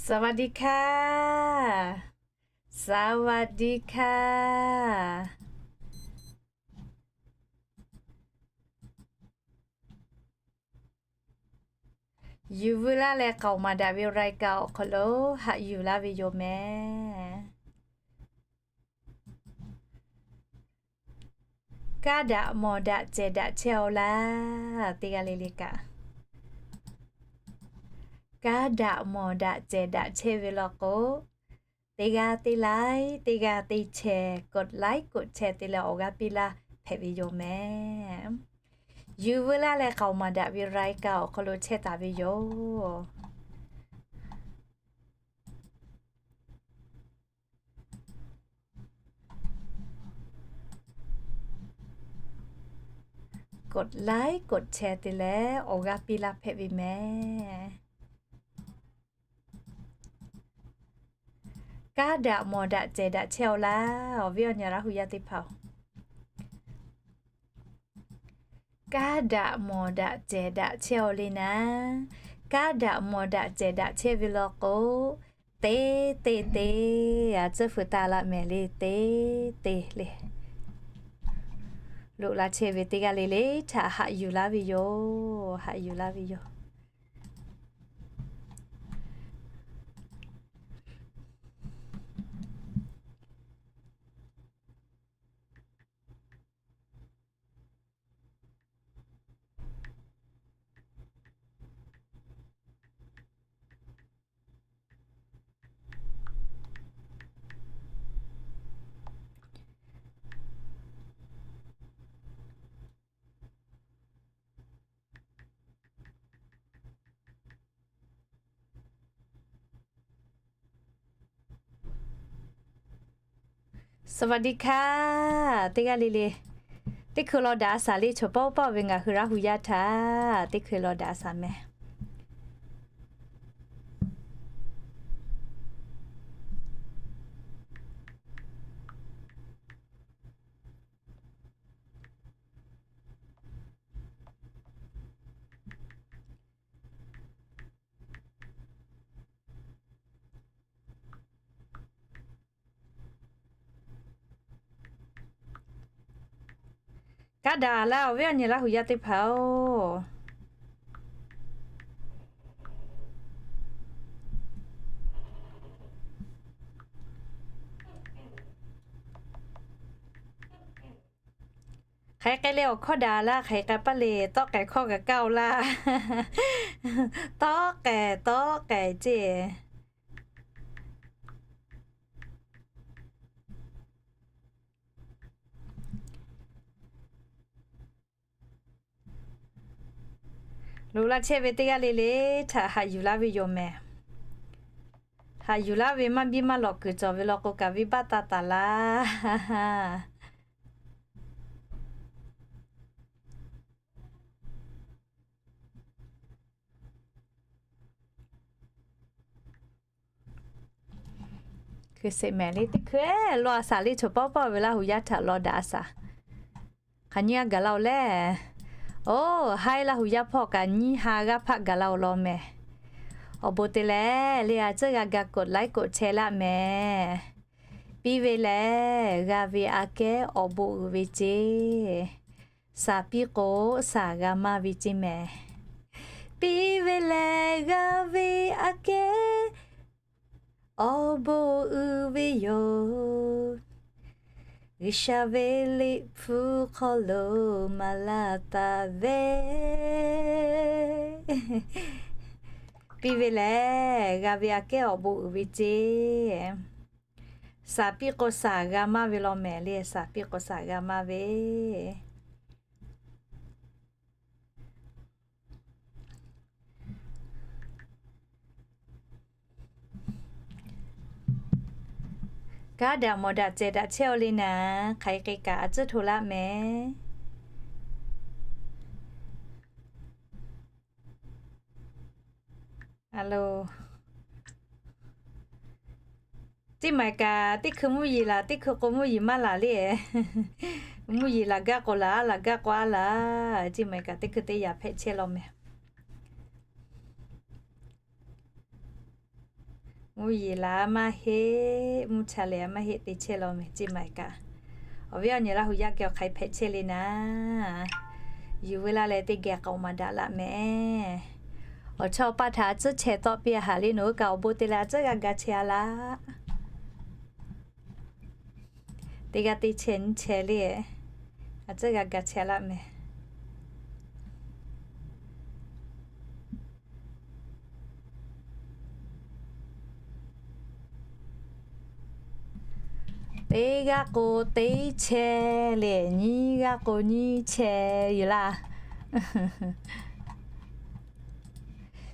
สวัสดีค่ะ สวัสดีค่ะ Yuˬ veu laˇ leh k'aoˍ maˍ daꞈ ve รายการ awˬ hk'aw lo haꞈ yuˬ laˇ ve yoˬ mehˍ. Kaˇ daꞈ mawˬ daꞈ cehˬ daꞈ chehˇ-aw laˇ. Teˇ g'aˇ le le kaꞈ, kaˇ daꞈ mawˬ daꞈ cehˬ daꞈ chehˇ ve law k'o, teˇ g'aˇ teˇ like, teˇ g'aˇ teˇ share, กดไลค์ กดแชร์ te leh awˬ g'aˇ piˇ laˇ hpehꞈ ve yoˬ mehˍ. Yuˬ veu laˇ leh k'aoˍ maˍ daꞈ ve รายการ awˬ hk'aw lo chehˇ taˍ ve yoˬ. กดไลค์ กดแชร์ te leh awˬ g'aˇ piˇ laˇ hpehꞈ ve mehˍ. Kaˇ daꞈ mawˬ daꞈ cehˬ daꞈ chehˇ-aw laˇ. Awˬ viˉ awˬ nyi Laˇ hu yaˇ teˇ hpaˍ-oˬ, kaˇ daꞈ mawˬ daꞈ cehˬ daꞈ chehˇ-aw le naˍ. Kaˇ daꞈ mawˬ daꞈ cehˬ daꞈ chehˇ ve law k'o, teˇ teˇ teˇ, a tcuhˇ feu taˍ laˇ mehˍ le, teˇ teˇ le. Loꞈ la chehˇ ve teˇ g'aˇ le le htaꞈ haꞈ yuˬ laˇ ve yoˬ. Haꞈ yuˬ laˇ ve yoˬ. Saˍvaˍdiˆ hkaˇ, teˇ g'aˇ le le. Teˇ hkui law daꞈ a shaˍ le, chaw pawˆ pawˆ ve ngaˬ hui Laˇ hu yaˇ htaꞈ teˇ hkui law daꞈ a shaˍ mehˍ. Kaˇ daꞈ laˇ, awˬ viˉ awˬ nyi Laˇ hu yaˇ teˇ hpaˍ-oˬ. Hk'aˬ hk'e leh awˬ hkawˇ daꞈ laˇ, hk'aˬ hk'e paˇ le, tawˆ k'ehˬ hkawˇ kaꞈ kaˇ-oˬ laˇ. Tawˆ k'ehˬ, tawˆ k'ehˬ ceˇ. Loꞈ la chehˇ ve teˇ g'aˇ le le htaꞈ haꞈ yuˬ laˇ ve yoˬ mehˍ. Haꞈ yuˬ laˇ ve maˇ biˇ maˇ lawꞈ kuiˬ cawˬ ve law k'o kaꞈ venˇbaˆ taˇ taˍ laˇ. Hkui sheˍ mehˍ le, teˇ hkui law a shaˍ le, chaw pawˆ pawˆ ve Laˇ hu yaˇ htaꞈ law daꞈ a shaˍ. Hk'aˬ nyi a gaˬ la-oˬ lehˬ, oˇ haiˉ Laˇ hu yaˇ hpawˇ kaꞈ nyiˇ ha g'aˇ hpaˆ gaˬ la-oˬ law mehˍ. Awˬ bon te leh le a tcuhˇ g'a ga กดไลค์ กดแชร์ laˇ mehˍ. Piˇ ve lehˬ, g'a ve aꞈ kehˉ awˬ bon uiˍ ve ceˇ. Shaˍ piˇ k'o, shaˍ g'a maˇ ve ceˇ mehˍ. Piˇ ve lehˬ, g'a ve aꞈ kehˉ awˬ bon uiˍ ve yoˬ. G'uiˬsha ve Liꞈ hpu hk'aw lo maˍ laˇ taˍ ve. Piˇ ve lehˬ, g'a ve aꞈ kehˉ awˬ bon uiˍ ve ceˇ. Shaˍ piˇ k'o, shaˍ g'a maˇ ve law mehˍ le, shaˍ piˇ k'o, shaˍ g'a maˇ ve. Kaˇ daꞈ mawˬ daꞈ cehˬ daꞈ chehˇ-aw le naˍ, hk'aˬ hk'e kaꞈ a tcuhˇ hto laˇ mehˍ. Teˇ maˬ kaꞈ teˇ hkui mvuhˇ yeˬ laˬ, teˇ hkui k'o mvuhˇ yeˬ maˇ laˬ le. Mvuhˇ yeˬ laˬ gaˇ k'o laˬ, a laˬ gaˇ k'o a laˬ. Teˇ maˬ kaꞈ teˇ hkui teˇ yaꞈ hpehꞈ chehˇ law mehˍ. Mvuhˇ yeˬ laˬ maˇ heˆ, mvuhˇ cha lehˬ maˇ heˆ, te chehˇ law mehˍ ceˇ maˬ kaꞈ. Awˬ viˉ awˬ nyi Laˇ huˍ yaˇ geh awˬ hk'aˬ hk'e hpehꞈ chehˇ le naˍ. Yuˬ ve laˇ leh teˇ geh k'aoˍ maˍ daꞈ laˇ mehˍ. Awˬ chawˇ paˇ htaꞈ a tcuhˉ chehˇ tawˆ piˇ a haꞈ le, nawˬ hui kaꞈ awˬ bon te leh a tcuhˉ g'a ga chehˇ a laˇ. Teˇ g'aˇ teˇ chehˇ nyiˇ chehˇ le, a tcuhˉ g'a ga chehˇ a laˇ mehˍ. Teˇ g'aˇ k'o teˇ chehˇ le, nyiˇ g'aˇ k'o nyiˇ chehˇ yoˬ laˇ.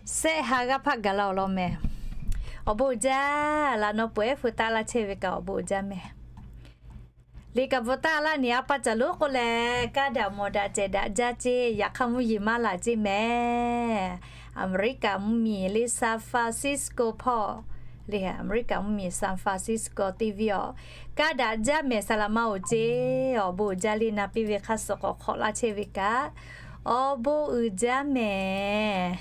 Sehˆ ha g'aˇ hpaˆ gaˬ la awˬ lawn mehˍ. Awˬ bon uiˍ jaˇ. Laꞈ naw peuˬ ehˉ feu taˆ laˇ chehˇ ve kaꞈ awˬ bon uiˍ jaˇ mehˍ. Liꞈ kaꞈ bvuhꞈ taˍ laˇ nyi a pa caˬ lonˉ k'oˆ leh, kaˇ daꞈ mawˬ daꞈ cehˬ daꞈ jaˇ ceˇ, yaꞈ hk'aˇ mvuhˇ yeˬ maˇ laˬ ceˇ mehˍ. Aˍmeˍriˆkaˍ mvuhˇmiˬ le San Francisco hpawˇ le, Aˍmeˍriˆkaˍ mvuhˇmiˬ San Francisco teˇ venˇ awˬ, kaˇ daꞈ jaˇ mehˍ, saˍ laꞈ maˇ oˬ ceˇ. Awˬ bon uiˍ jaˇ le, na piˇ ve hk'aˇ suh k'awꞈ hk'awꞈ laˇ chehˇ ve kaꞈ awˬ bon uiˍ jaˇ mehˍ.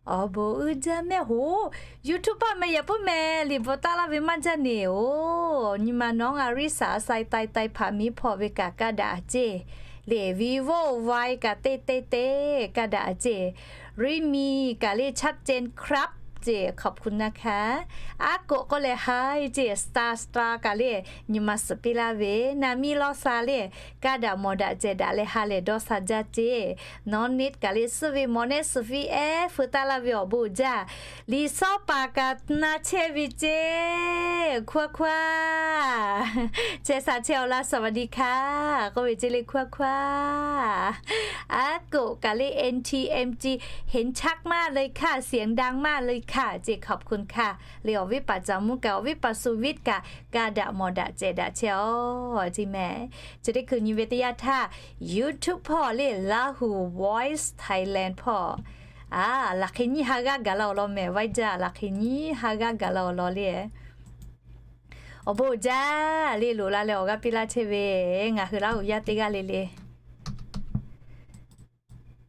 Awˬ bon uiˍ jaˇ mehˍ hoˬ. YouTube paˆ meh yaꞈ puiˉ meh liꞈ bvuhꞈ taˍ laˇ ve maˇ jaˇ neˬ oˬ. Nyi ma nawˉ a riˉ saˍ a sai tai tai hpaˍ miˇ hpawˇ ve kaꞈ kaˇ daꞈ ceˇ. Liꞈ Vivo Y kaꞈ teˇ teˇ teˇ kaˇ daꞈ ceˇ. Realme kaꞈ le ชัดเจนครับ ceˇ ขอบคุณนะคะ. Aˉ k'oꞈ k'oˆ leh ha ceˇ, Star Star kaꞈ le nyi ma suhˍ piˇ laˇ ve, na miˇ lawˇ sha le, kaˇ daꞈ mawˬ daꞈ cehˬ daꞈ leh ha lehˬ dawˇ sha jaˇ ceˇ. Nawˉ neˇ kaꞈ le suhˉ ve mawˬ nehˆ suhˍ fiˇ ehˉ feu taˍ laˇ ve awˬ bon uiˍ jaˇ. Liꞈ shawˉ paˍ kaꞈ na chehˇ ve ceˇ. Hkunˉ hkunˉ chehˇ sha chehˇ awˬ laˇ สวัสดีค่ะ k'oˆ ve ceˇ le hkunˉ hkunˉ. Aˉ k'oꞈ kaꞈ le เอ็น ที เอ็ม จี เห็นชัดมากเลยค่ะ เสียงดังมากเลยค่ะ ceˇ ขอบคุณค่ะ le awˬ viˉ paˍ caˬ muˇ kaꞈ awˬ viˉ paˍ suˍ viˉ kaꞈ kaˇ daꞈ mawˬ daꞈ cehˬ daꞈ chehˇ awˬ ceˇ mehˍ. Chi teˇ hkui nyi ve teˇ yanˇ htaˇ YouTube hpawˇ le Lahu Voice Thailand hpawˇ, a, laˬ hk'e nyiˇ ha g'aˇ gaˬ la awˬ lawn mehˍ. Vaiˇ jaˇ laˬ hk'e nyiˇ ha g'aˇ gaˬ la awˬ lawn le. Awˬ bon uiˍ jaˇ le, loꞈ la leh awˬ g'aˇ piˇ laˇ chehˇ ve ngaˬ hui Laˇ huˍ yaˇ teˇ g'aˇ le le.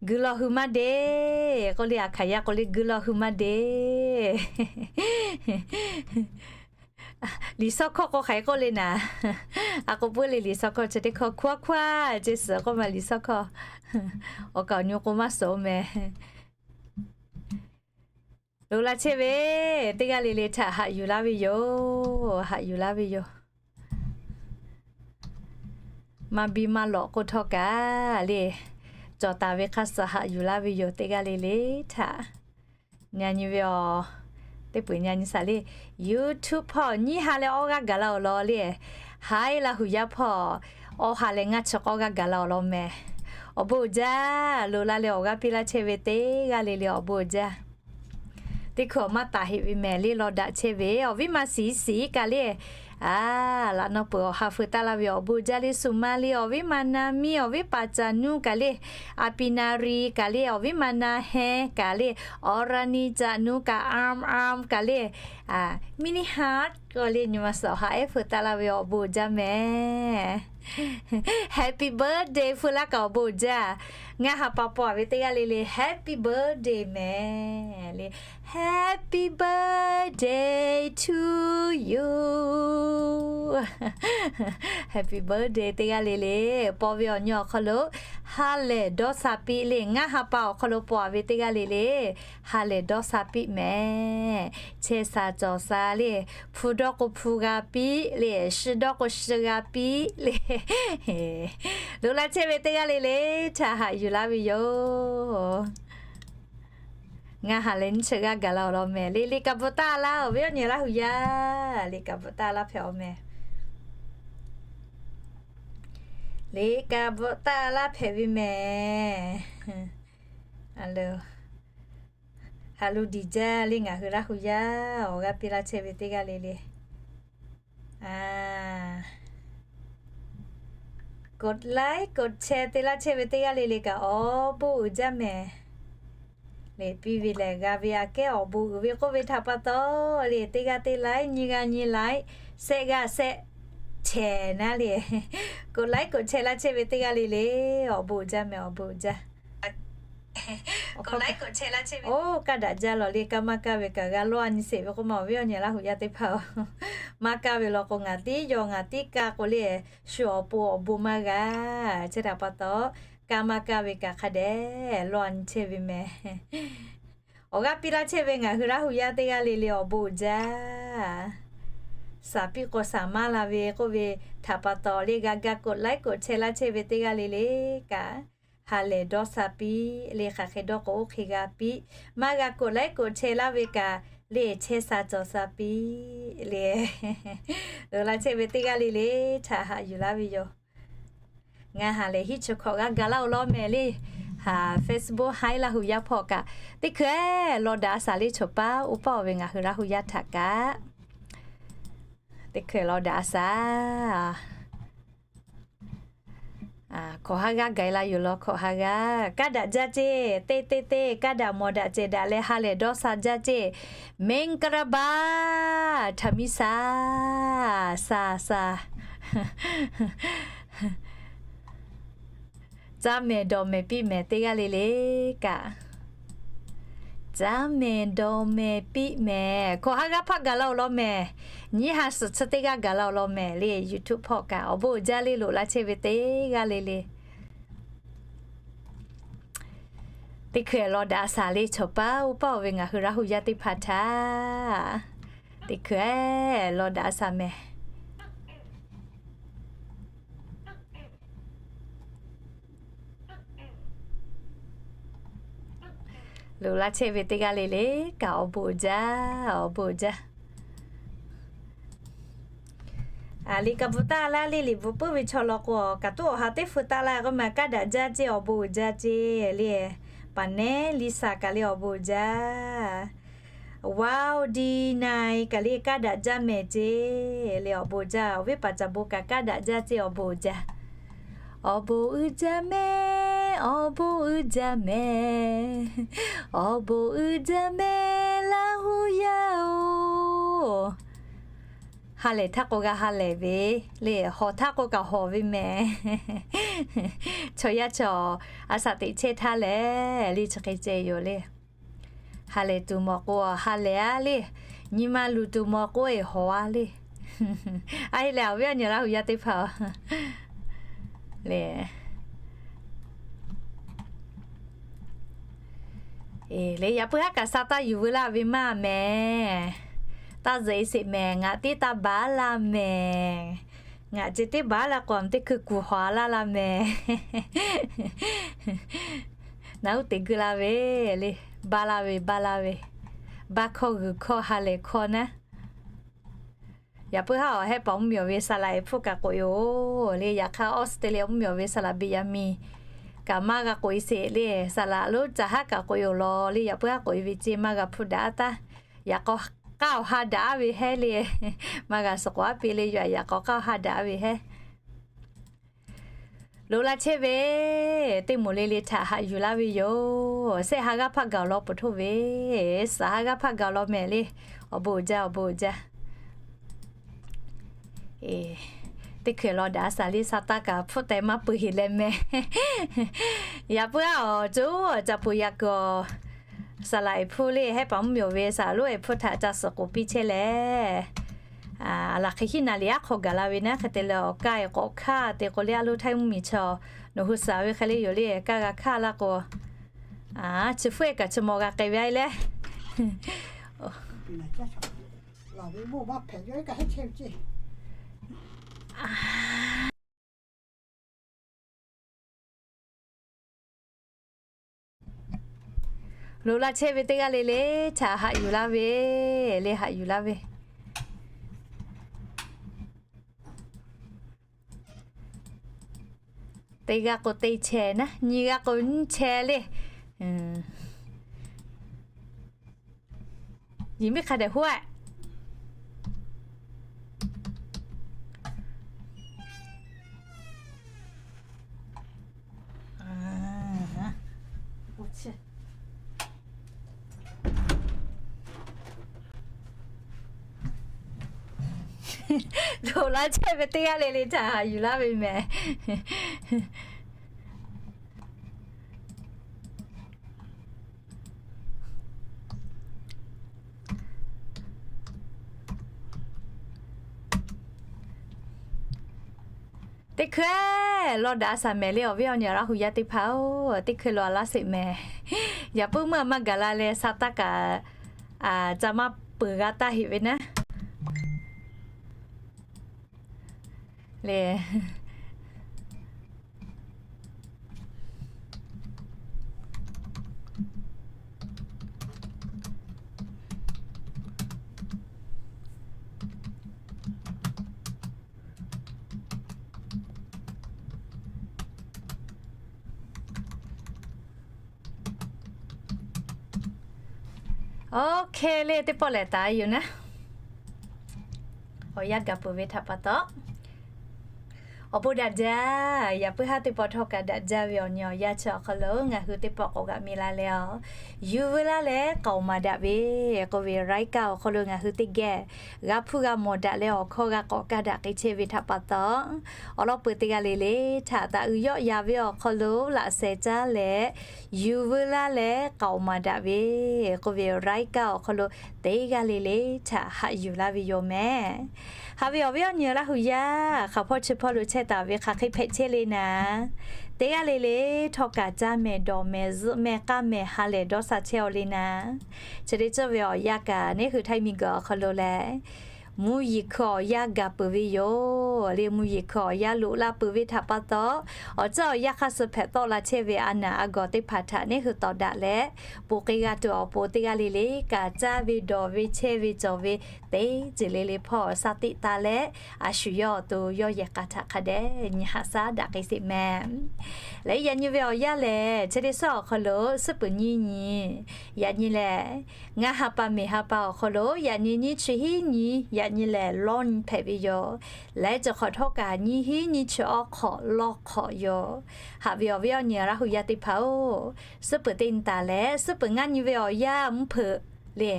Guiˬ lawˬ hui maˇ de k'oˆ le, a hkaˍ yaˇ k'oˆ le, guiˬ lawˬ hui maˇ de. Liꞈ shawˉ hkawˇ k'o hk'aˬ hk'e k'oˆ le naˍ. A k'o puiˉ le liꞈ shawˉ hkawˇ chi teˇ hkawˇ hkunˉ hkunˉ ceˇ suhˍ k'oˆ ma liꞈ shawˉ hkawˇ. Awˬ kaˍ awˬ nyi k'o maˇ suhˍ mehˍ. Loꞈ la chehˇ ve teˇ g'aˇ le le htaꞈ haꞈ yuˬ laˇ ve yoˬ. Haꞈ yuˬ laˇ ve yoˬ. Maˇ biˇ maˇ lawꞈ k'oˆ htawˇ kaꞈ le, cawˬ taˍ ve hk'aˇ suh haꞈ yuˬ laˇ ve yoˬ. Teˇ g'aˇ le le htaꞈ nyi nyi ve awˬ, teˇ peuˬ nyi nyi shaˍ le. YouTube hpawˇ nyiˇ ha leh awˇ g'aˇ gaˬ la awˬ lawn le. Haiˉ Laˇ huˍ yaˇ hpawˇ awˇ ha leh ngaˇ chi k'awˇ g'aˇ gaˬ la awˬ lawn mehˍ. Awˬ bon uiˍ jaˇ. Loꞈ la leh awˬ g'aˇ piˇ laˇ chehˇ ve teˇ g'aˇ le le awˬ bon uiˍ jaˇ. Teˇ hkui awˬ maˇ taˍ heꞈ ve mehˍ le, lawˬ daꞈ chehˇ ve awˬ viˉ ma shiˍ shiˍ kaꞈ le, a, laꞈ naw peuˬ awˬ ha feu taˍ laˇ ve awˬ bon uiˍ jaˇ le. Suˍ ma le awˬ viˉ ma na miˇ, awˬ viˉ paˍ caˬ nuˇ kaꞈ le, a pi na ri kaꞈ le, awˬ viˉ ma na heh kaꞈ le, awˬ ra ni caˬ nuˇ kaꞈ arm arm kaꞈ le, a, mini heart k'oˆ le nyi ma suhˍ awˬ ha ehˉ feu taˍ laˇ ve awˬ bon uiˍ jaˇ mehˍ. Happy birthday feu laˇ kaꞈ awˬ bon uiˍ jaˇ. Ngaˇ ha pa paw a ve teˇ g'aˇ le le happy birthday mehˍ le. Happy birthday to you. Happy birthday teˇ g'aˇ le le. Paw ve awˬ nyi awˬ hk'aw lo ha lehˬ dawˇ sha piˇ le. Ngaˇ ha pa awˬ hk'aw lo paw a ve teˇ g'aˇ le le ha lehˬ dawˇ sha piˇ mehˍ. Chehˇ sha cawˬ sha le. Hpu dawˇ k'o hpu g'a piˇ le. Shi dawˇ k'o shi g'a piˇ le. Loꞈ la chehˇ ve teˇ g'aˇ le le htaꞈ haꞈ yuˬ laˇ ve yoˬ. Ngaˇ ha leh nyiˇ chi g'aˇ gaˬ la awˬ lawn mehˍ le. Liꞈ kaꞈ bvuhꞈ taˍ laˇ, awˬ viˉ awˬ nyi Laˇ huˍ yaˇ, liꞈ kaꞈ bvuhꞈ taˍ laˇ hpehꞈ awˬ mehˍ. Liꞈ kaꞈ bvuhꞈ taˍ laˇ hpehꞈ ve mehˍ. A lo, haꞈ lo diˬ jaˇ le ngaˬ hui Laˇ huˍ yaˇ, awˬ g'aˇ piˇ laˇ chehˇ ve teˇ g'aˇ le le. A, กดไลค์ กดแชร์ te laˇ chehˇ ve teˇ g'aˇ le le kaꞈ awˬ bon uiˍ jaˇ mehˍ. Liꞈ piˇ ve lehˬ g'a ve aꞈ kehˉ awˬ bon uiˍ ve k'oˆ ve htaꞈ pa taw le, teˇ g'aˇ teˇ ไลค์ nyiˇ g'aˇ nyiˇ ไลค์ sehˆ g'aˇ sehˆ chehˬ naˉ le. กดไลค์ กดแชร์ laˇ chehˇ ve teˇ g'aˇ le le awˬ bon uiˍ jaˇ mehˍ, awˬ bon uiˍ jaˇ. Oˇ, kaˇ daꞈ jaˇ lawˬ le. Kaˇ maˇ kaˇ ve kaꞈ g'a lawˇ a nyi sheˍ ve k'oˆ ma, awˬ viˉ awˬ nyi Laˇ hu yaˇ teˇ hpaˍ-oˬ, maˇ kaˇ ve law k'o ngaˬ tiˉ yaw ngaˬ tiˉ kaˇ k'o le, shu awˬ pon awˬ bon maˇ g'a. Chi htaꞈ pa taw, kaˇ maˇ kaˇ ve kaꞈ hk'a dehꞈ lawˇ a nyi chehˇ ve mehˍ. Awˬ g'aˇ piˇ laˇ chehˇ ve ngaˬ hui Laˇ hu yaˇ teˇ g'aˇ le le awˬ bon uiˍ jaˇ. Saˍ piˇ k'o saˍ maˇ la ve k'oˆ ve htaꞈ pa taw le, g'a ga กดไลค์ กดแชร์ laˇ chehˇ ve teˇ g'aˇ le le kaꞈ, ha lehˬ dawˇ sha piˇ le. Hk'aˬ hk'e dawˇ k'o oˇ hk'e g'a piˇ. Maˇ g'a กดไลค์ กดแชร์ laˇ ve kaꞈ le, chehˇ sha cawˬ sha piˇ le. Loꞈ la chehˇ ve teˇ g'aˇ le le htaꞈ haꞈ yuˬ laˇ ve yoˬ. Ngaˬ ha lehˬ hiˉ chi hkawꞈ g'a ga laˇ-oˬ lawˇ mehˍ le. Facebook haiˉ Laˇ hu yaˇ hpawˇ kaꞈ teˇ hkui-eˬ lawˇ daꞈ a shaˍ le. Chaw paˉ oˇ paˇ-oˬ ve ngaˬ hui Laˇ hu yaˇ htaꞈ kaꞈ teˇ hkui lawˇ daꞈ a shaˍ. Hkawꞈ ha g'aˇ gaˬ la yoˬ lawˬ, hkawꞈ ha g'aˇ. Kaˇ daꞈ jaˇ ceˇ, teˇ teˇ teˇ kaˇ daꞈ mawˬ daꞈ cehˬ daꞈ leh ha lehˬ dawˇ sha jaˇ ceˇ. မင်္ဂလာပါ, htaꞈ miˇ sha, sha sha. Caˇ mehˍ dawˬ mehˍ piˇ mehˍ teˇ g'aˇ le le kaꞈ, caˇ mehˍ dawˬ mehˍ piˇ mehˍ. Hkawꞈ ha g'aˇ hpaˆ gaˬ laˇ-oˬ lawˇ mehˍ. Nyiˇ ha suhˍ chi teˇ g'aˇ gaˬ laˇ-oˬ lawˇ mehˍ le. YouTube hpawˇ kaꞈ awˬ bon uiˍ jaˇ le. Loꞈ la chehˇ ve teˇ g'aˇ le le teˇ hkui lawˇ daꞈ a shaˍ le. Chaw paˉ oˇ paˇ-oˬ ve ngaˬ hui Laˇ hu yaˇ teˇ hpaˍ htaꞈ teˇ hkui lawˇ daꞈ a shaˍ mehˍ. Loꞈ la chehˇ ve teˇ g'aˇ le le kaꞈ awˬ bon uiˍ jaˇ, awˬ bon uiˍ jaˇ. Liꞈ kaꞈ bvuhꞈ taˇ laˇ le. Liꞈ bvuhꞈ puiˉ ve chaw law k'o, kaꞈ tuˉ awˬ ha teˇ hpu taˇ laˇ k'oˆ ma, kaˇ daꞈ jaˇ ceˇ, awˬ bon uiˍ jaˇ ceˇ le. Paˍ nehˉ Liˇ saˍ kaꞈ le awˬ bon uiˍ jaˇ. Wow, Di Nai kaꞈ le kaˇ daꞈ jaˇ mehˍ ceˇ le, awˬ bon uiˍ jaˇ. Awˬ viˉ paˍ caˍ bon kaꞈ kaˇ daꞈ jaˇ ceˇ, awˬ bon uiˍ jaˇ. Awˬ bon uiˍ jaˇ mehˍ, awˬ bon uiˍ jaˇ mehˍ, awˬ bon uiˍ jaˇ mehˍ Laˇ hu yaˇ-oˬ. Ha lehˬ htaˇ k'o g'a ha lehˬ ve le, hawˬ htaˇ k'o kaꞈ hawˬ ve mehˍ. Chaw yaˇ chaw a shaꞈ teꞈ chehˇ htaˇ lehˬ le chi hk'e ceh yoˬ le. Ha lehˬ tuˬ mawˬ k'o ha lehˬ a le. Nyi ma luˬ tuˬ mawˬ k'o eˬ hawˬ a le. A heˆ leh awˬ viˉ awˬ nyi Laˇ hu yaˇ teˇ hpaˍ le. Eˬ le, yaꞈ puiˉ haˉ kaꞈ sha taˇ yuˬ veu laˇ ve maˇ mehˍ. Taˇ zuhꞈ e sheˍ mehˍ. Ngaˬ teˇ taˇ baˬ laˇ mehˍ. Ngaˬ ceh teˇ baˬ laˇ k'o, teˇ hkui kuˬ hawˬ a laˇ laˇ mehˍ. Naˬ uˉ teꞈ geu la ve le. Baˇ laˇ ve, baˇ laˇ ve. Baˇ hkawˇ g'uiˬ hkawˇ ha lehˬ hkawˇ naˉ. Yaꞈ puiˉ haˉ awˬ hehˉ paˍ mvuhˇ miˬ awˬ ve saˍ laꞈ eˬ hpfuhˇ kaꞈ k'oꞈ e oˬ le. Yaꞈ hk'aˇ Australia mvuhˇ miˬ awˬ ve saˍ laꞈ Beˍyaˍmiˬ kaꞈ maˇ g'a k'oꞈ e sheˍ le. Saˍ laꞈ lonˉ caˬ haˉ kaꞈ k'oꞈ e oˬ lawˬ le. Yaꞈ puiˉ haˉ k'oꞈ e ve ceˇ maˇ g'a hpuˇ daꞈ a taˇ. Yaꞈ k'aw k'aˇ awˬ ha daꞈ a ve hehˉ le. Maˇ g'a suhˍ k'oꞈ aˉ piˇ le yoˬ. Yaꞈ k'aw k'aˇ awˬ ha daꞈ a ve hehˉ. Loꞈ la chehˇ ve teˇ moˍ le le htaꞈ haꞈ yuˬ laˇ ve yoˬ. Shehˆ ha g'aˇ hpaˆ gaˬ awˬ lawn peuˬ htoˇ ve, shaˍ ha g'aˇ hpaˆ gaˬ awˬ lawn mehˍ le. Awˬ bon uiˍ jaˇ, awˬ bon uiˍ jaˇ. Teˇ hkui lawˬ daꞈ a shaˍ le, sha taˇ kaꞈ hpfuhˆ teh maˇ peuˬ heˍ leh mehˍ. Yaꞈ puiˉ a awˬ co awˬ ca peuˬ yaꞈ kuiˬ awˬ saˍ laꞈ eˬ hpfuhˇ le, hehˉ paˍ mvuhˇ miˬ awˬ ve saˍ laꞈ lonˉ eˬ hpfuhˇ htaꞈ ca suhˍ k'oꞈ piˇ chehˇ leh, laˬ hk'e hiˉ naˍ liꞈ aˉ hk'aw gaˬ la ve naˉ. Hk'e te leh awˬ kaˇ eˬ k'awꞈ hkaˇ te k'o le, a lo Htaiˇ mvuhˇ miˬ chaw nawˬ hui suhˍ ve hk'e le yoˬ le, kaˇ g'a hkaˇ laˇ k'o, chi hpfuhˆ eˬ kaꞈ chi mawˬ g'a k'ai ve a leh. Loꞈ la chehˇ ve teˇ g'aˇ le le htaꞈ haꞈ yuˬ laˇ ve, le haꞈ yuˬ laˇ ve. Teˇ g'aˇ k'o teˇ chehˇ naˉ, nyiˇ g'aˇ k'o nyiˇ chehˇ le. Yehˬ miˉ hk'a dehꞈ hoˉ-eˬ. Loꞈ la chehˇ ve teˇ g'aˇ le le htaꞈ haꞈ yuˬ laˇ ve mehˍ. Teˇ hkui lawˇ daꞈ shaˍ mehˍ le, awˬ viˉ awˬ nyi Laˇ hu yaˇ teˇ hpaˍ-oˬ, teˇ hkui lawˬ a laˇ sheˍ mehˍ. Yaꞈ puiˉ meuˇ a maˇ gaˬ la leh, sa taˇ kaꞈ ca maˇ peuˬ g'a taˇ heꞈ ve naˉ le. Oˇ hk'e le, teˇ pawˆ lehˬ taˍ yoˬ naˉ. Awˬ yanˇ gaˬ peuˬ ve htaꞈ pa taw, awˬ bon daꞈ jaˇ. Yaꞈ puiˉ haˉ teˇ pawˆ htawˇ kaꞈ daꞈ jaˇ ve awˬ nyi awˬ yanˇ chi awˬ hk'aw lo ngaˬ hui teˇ pawˆ k'awꞈ g'a mi la leh, a, yuˬ veu laˇ leh k'aoˍ maˍ daꞈ ve k'oˆ ve รายการ awˬ hk'aw lo ngaˬ hui teˇ geh g'a hpuˇ g'a mawˬ daꞈ leh awˬ hkawˇ g'a k'awꞈ kaˇ daꞈ k'ai chehˇ ve htaꞈ pa taw, awˬ lawn peuˬ teˇ g'aˇ le le htaꞈ taꞈ uiˍ yawˆ yaˍ ve awˬ hk'aw lo laꞈ sheh caˇ leh, yuˬ veu laˇ leh k'aoˍ maˍ daꞈ ve k'oˆ ve รายการ awˬ hk'aw lo teˇ g'aˇ le le htaꞈ haꞈ yuˬ laˇ ve yoˬ mehˍ. Haꞈ ve awˬ viˉ awˬ nyi Laˇ hu yaˇ, hk'aˬ hpawˇ chi hpawˇ lo chehˇ taˍ ve hk'aˬ hk'e hpehꞈ chehˇ le naˉ, teˇ g'aˇ le le htawˇ kaꞈ caˇ mehˍ dawˬ mehˍ zuhˆ mehˍ k'aˇ mehˍ ha lehˬ dawˇ sha chehˇ-aw le naˉ, chi teˇ ceuˬ ve awˬ yanˇ kaꞈ neˇ hui Htaiˇ miˬguiˬ awˬ hk'aw lo lehˬ, mvuhˇ yeˬ hkui awˬ yanˇ gaˬ peuˬ ve yoˬ le. Mvuhˇ yeˬ hkui awˬ yanˇ loꞈ la peuˬ ve htaꞈ pa taw, awˬ ceuˬ awˬ yanˇ hk'aˇ suh hpehꞈ tawˆ la chehˇ ve a naˍ a gawˬ teˇ hpaˍ htaꞈ neˇ hui tawˍ daꞈ leh, poˬ k'ai g'a tuˬ awˬ pon teˇ g'aˇ le le kaꞈ caˇ ve dawˬ ve chehˇ ve cawˬ ve teˇ ceuˬ le le hpawˇ sha teꞈ taˍ leh, a shu yawˇ awˬ to yawˇ yehˬ k'a htaꞈ hk'a dehꞈ nyi haꞈ shaˉ daꞈ k'ai sheˍ mehˍ. Leh yaꞈ nyi ve awˬ yanˇ lehˬ, chi teˇ suhˉ awˬ hk'aw lo suhˉ peuˬ nyiˇ nyi, yaꞈ nyi lehˬ, ngaˇ ha pa mehˍ ha pa awˬ hk'aw lo yaꞈ nyi nyiˇ chi hiˉ nyi yaꞈ nyi lehˬ lawˇ nyi hpehꞈ ve yoˬ. Leh cawˬ hk'awꞈ htawˇ kaꞈ nyiˇ hiˉ nyiˇ chi awˇ hk'awꞈ lawˇ hk'awꞈ yoˬ. Haꞈ ve awˬ viˉ awˬ nyi Laˇ hu yaˇ teˇ hpaˍ-oˬ, suhˉ peuˬ teˇ nyi taˍ leh suhˉ peuˬ ngaˇ nyi ve awˬ yanˇ mvuhˇ hpeuꞈ le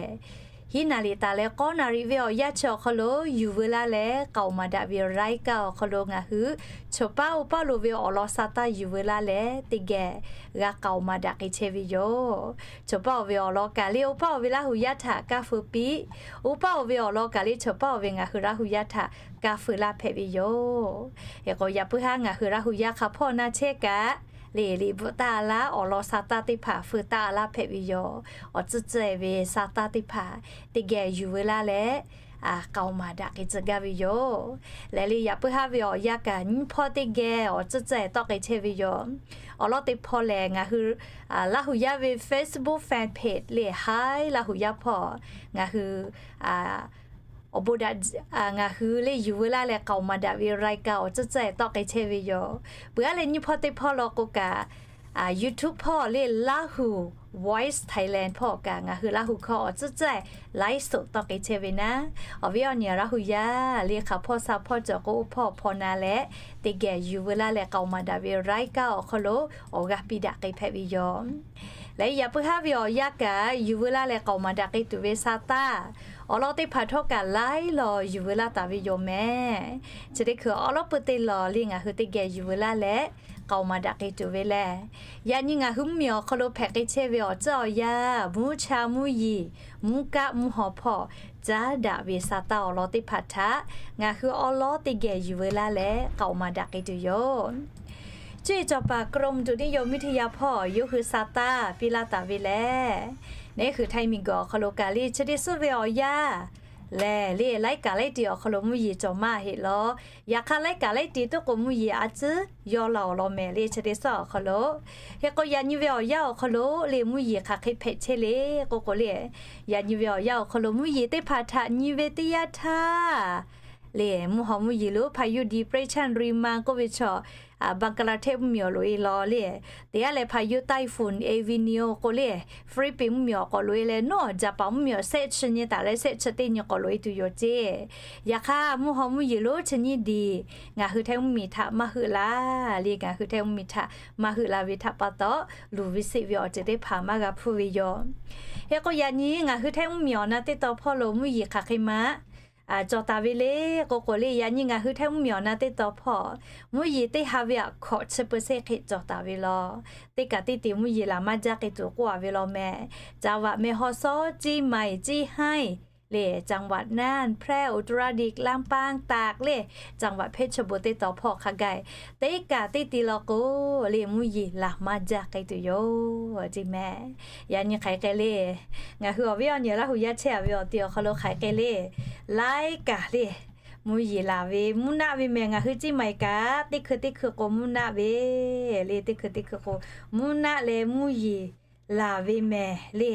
hiˉ naˍ riˍ taˍ leh k'awˇ naˍ riˍ ve awˬ yanˇ chi awˬ hk'aw lo yuˬ veu laˇ leh k'aoˍ maˍ daꞈ ve รายการ awˬ hk'aw lo ngaˬ hui chaw paˉ oˇ paˉ lo ve awˬ lawn sha taˇ yuˬ veu laˇ leh teˇ geh g'a k'aoˍ maˍ daꞈ k'ai chehˇ ve yoˬ. Chaw paˉ oˇ ve awˬ lawn kaꞈ le oˇ paˉ oˇ ve Laˇ hu yaˇ htaꞈ kaˇ feu piˇ, oˇ paˉ oˇ ve awˬ lawn kaꞈ le chaw paˉ oˇ ve ngaˬ hui Laˇ hu yaˇ htaꞈ kaˇ feu laˇ hpehꞈ ve yoˬ. Hk'e k'o yaꞈ puiˉ haˉ ngaˬ hui Laˇ hu yaˇ hk'a hpawˇ na chehˇ kaꞈ le, liꞈ bvuhꞈ taˇ laˇ awˬ lawn sha taˇ teˇ hpaˍ feu taˇ laˇ hpehꞈ ve yoˬ. Awˬ tcuhˇ tcuhˇ ve sha taˇ teˇ hpaˍ teˇ geh yuˬ veu laˇ leh k'aoˍ maˍ daꞈ k'ai tcuh gaˇ ve yoˬ. Leh le yaꞈ puiˉ haˉ ve awˬ yanˇ kaꞈ nyiˇ hpawˇ teˇ geh awˬ tcuhˇ tcuhˇ tawˆ k'ai chehˇ ve yoˬ. Awˬ lawn teˇ hpawˇ lehˬ ngaˬ hui Laˇ hu yaˇ ve Facebook fan page le haiˉ Laˇ hu yaˇ hpawˇ ngaˬ hui awˬ bon daꞈ ngaˬ hui le yuˬ veu laˇ leh k'aoˍ maˍ daꞈ ve รายการ awˬ tcuhˇ tcuhˇ tawˆ k'ai chehˇ ve yoˬ. Peuˬ aˉ leh nyiˇ hpawˇ teˇ hpawˇ law k'o kaꞈ YouTube hpawˇ le Laˇ hu Voice Thailand hpawˇ kaꞈ ngaˬ hui Laˇ hu hkawˇ awˬ tcuhˇ tcuhˇ ไลฟ์สด tawˆ k'ai chehˇ ve naˉ, awˬ viˉ awˬ nyi Laˇ hu yaˇ le hk'a hpawˇ sha hpawˇ cawˬ k'o oˇ hpawˇ hpawˇ na leh teˇ geh yuˬ veu laˇ leh k'aoˍ maˍ daꞈ ve รายการ awˬ hk'aw lo awˬ g'aˇ piˇ daꞈ k'ai hpehꞈ ve yoˬ. Leh yaꞈ puiˉ haˉ ve awˬ yanˇ kaꞈ yuˬ veu laˇ leh k'aoˍ maˍ daꞈ k'ai tuˬ ve sha taˇ awˬ lawn teˇ hpaˍ htawˇ kaꞈ laiˉ law yuˬ veu laˇ taˍ ve yoˬ mehˍ. Chi teˇ hkui awˬ lawn peuˬ teˇ lawˬ le ngaˬ hui teˇ geh yuˬ veu laˇ leh k'aoˍ maˍ daꞈ k'ai tuˬ ve lehˬ, yaꞈ nyi ngaˬ hui mvuhˇ miˬ awˬ hk'aw lo hpehꞈ k'ai chehˇ ve awˬ ceuˬ awˬ yanˇ mvuhˇ cha mvuhˇ yeˬ mvuhˇ kaˆ mvuhˇ haw hpawˇ caˉ daꞈ ve sha taˇ awˬ lawn teˇ hpaˍ htaꞈ ngaˬ hui awˬ lawn teˇ geh yuˬ veu laˇ leh k'aoˍ maˍ daꞈ k'ai tuˬ yoˬ. Cuˇ yiˍ cawˬ paˍ กรมอุตุนิยมวิทยา hpawˇ yawˇ hui sha taˇ piˇ laˇ taˍ ve lehˬ, neˇ hui Htaiˇ miˬguiˬ awˬ hk'aw lo kaꞈ le chi teˇ suhˉ ve awˬ yanˇ lehˬ le laiˉ kaꞈ laiˉ tiˍ awˬ hk'aw lo mvuhˇ yeˬ cawˬ maˇ heˆ law. Yaꞈ hk'aˇ laiˉ kaꞈ laiˉ tiˍ tuˉ k'o mvuhˇ yeˬ a tcuhˉ yaw la awˬ lawn mehˍ le chi teˇ suhˉ awˬ hk'aw lo. Hk'e k'o yaꞈ nyi ve awˬ yanˇ awˬ hk'aw lo le mvuhˇ yeˬ hk'aˬ hk'e hpehꞈ chehˇ le k'oˆ k'o le, yaꞈ nyi ve awˬ yanˇ awˬ hk'aw lo mvuhˇ yeˬ teˇ hpaˍ htaꞈ nyi ve teˇ yanˇ htaˇ le mvuhˇ haw mvuhˇ yeˬ lo พายุดีเปรสชัน รีมา k'oˆ ve chaw Bangladesh mvuhˇ miˬ awˬ loꞈ e law le, teˇ g'aˇ leh พายุไต้ฝุ่น เอลนิโญ k'o le, Philippines mvuhˇ miˬ awˬ k'awꞈ loꞈ e leh nawˉ Japan mvuhˇ miˬ awˬ shehˆ chi nyi taˍ leh shehˆ chi teˇ nyi k'awꞈ loꞈ e tuˬ yoˬ ceˇ. Yaꞈ hk'aˇ mvuhˇ haw mvuhˇ yeˬ lo chi nyiˇ diˬ ngaˬ hui Htaiˇ mvuhˇ miˬ htaꞈ maˇ heuˆ la le, ngaˬ hui Htaiˇ mvuhˇ miˬ htaꞈ maˇ heuˆ la ve htaꞈ pa taw, luˬ ve seˆ ve awˬ ceuˬ teˇ hpaˍ maˇ g'a hpuˇ ve yoˬ. Hk'e k'o yaꞈ nyi ngaˬ hui Htaiˇ mvuhˇ miˬ awˬ na teˇ taw hpawˇ lo mvuhˇ yeˬ hk'aˬ hk'e ma cawˬ taˍ ve le k'oˆ k'o le, yaꞈ nyi ngaˬ hui Htaiˇ mvuhˇ miˬ awˬ na teˇ taw hpawˇ mvuhˇ yeˬ teˇ ha ve aꞈ hkawꞈ chi เปอร์เซ็นต์ hk'e cawˬ taˍ ve law. Teˇ kaꞈ teˇ te mvuhˇ yeˬ laˬ maˇ jaˇ k'ai tuˬ k'oˆ a ve law mehˍ. Caˍ vaꞈ meh haw sawˉ ciˇ maiˍ ciˇ haiˇ le จังหวัดน่าน แพร่ อุตรดิตถ์ ลำปาง ตาก le จังหวัดเพชรบูรณ์ teˇ taw hpawˇ hk'a gaˬ teˇ kaˬ teˇ ti law k'o le mvuhˇ yeˬ laˬ maˇ jaˇ k'ai tuˬ yoˬ ceˇ mehˍ. Yaꞈ nyi hk'aˬ hk'e le, ngaˬ hui awˬ viˉ awˬ nyi Laˇ huˍ yaˇ chehˇ ve awˬ ti awˬ hk'aw lo hk'aˬ hk'e le, laiˉ kaˬ le mvuhˇ yeˬ laˬ ve mvuhˇ naˆ ve mehˍ ngaˬ hui ceˇ maˬ kaꞈ teˇ hkui teˇ hkui k'o mvuhˇ naˆ ve le, teˇ hkui teˇ hkui k'o mvuhˇ naˆ leh mvuhˇ yeˬ laˬ ve mehˍ le.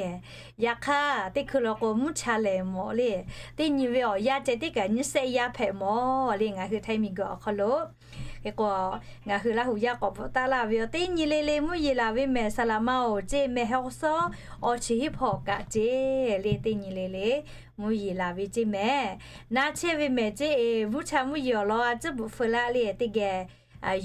Yaꞈ hk'aˇ teˇ hkui law k'o mvuhˇ cha lehˬ mawˬ le. Teˇ nyi ve awˬ yanˇ ceh teˇ kaꞈ nyiˇ sehˆ yaˇ hpehꞈ mawˬ le ngaˬ hui htaiˇ miˬ guiˬ awˬ hk'aw lo. Hk'e k'o, ngaˬ hui Laˇ huˍ yaˇ k'awꞈ bvuhꞈ taˉ laˇ ve yoˬ. Teˇ nyi le le mvuhˇ yeˬ laˬ ve mehˍ saˍ laꞈ ma oˬ ceˇ mehˍ heh k'o sawˉ awˬ chi hiˉ hpawˇ kaꞈ ceˇ le teˇ nyi le le mvuhˇ yeˬ laˬ ve ceˇ mehˍ. Na chehˇ ve mehˍ ceˇ eˬ, mvuhˇ cha mvuhˇ yeˬ awˬ lawn a tcuhˉ bvuhꞈ feu laˇ le teˇ geh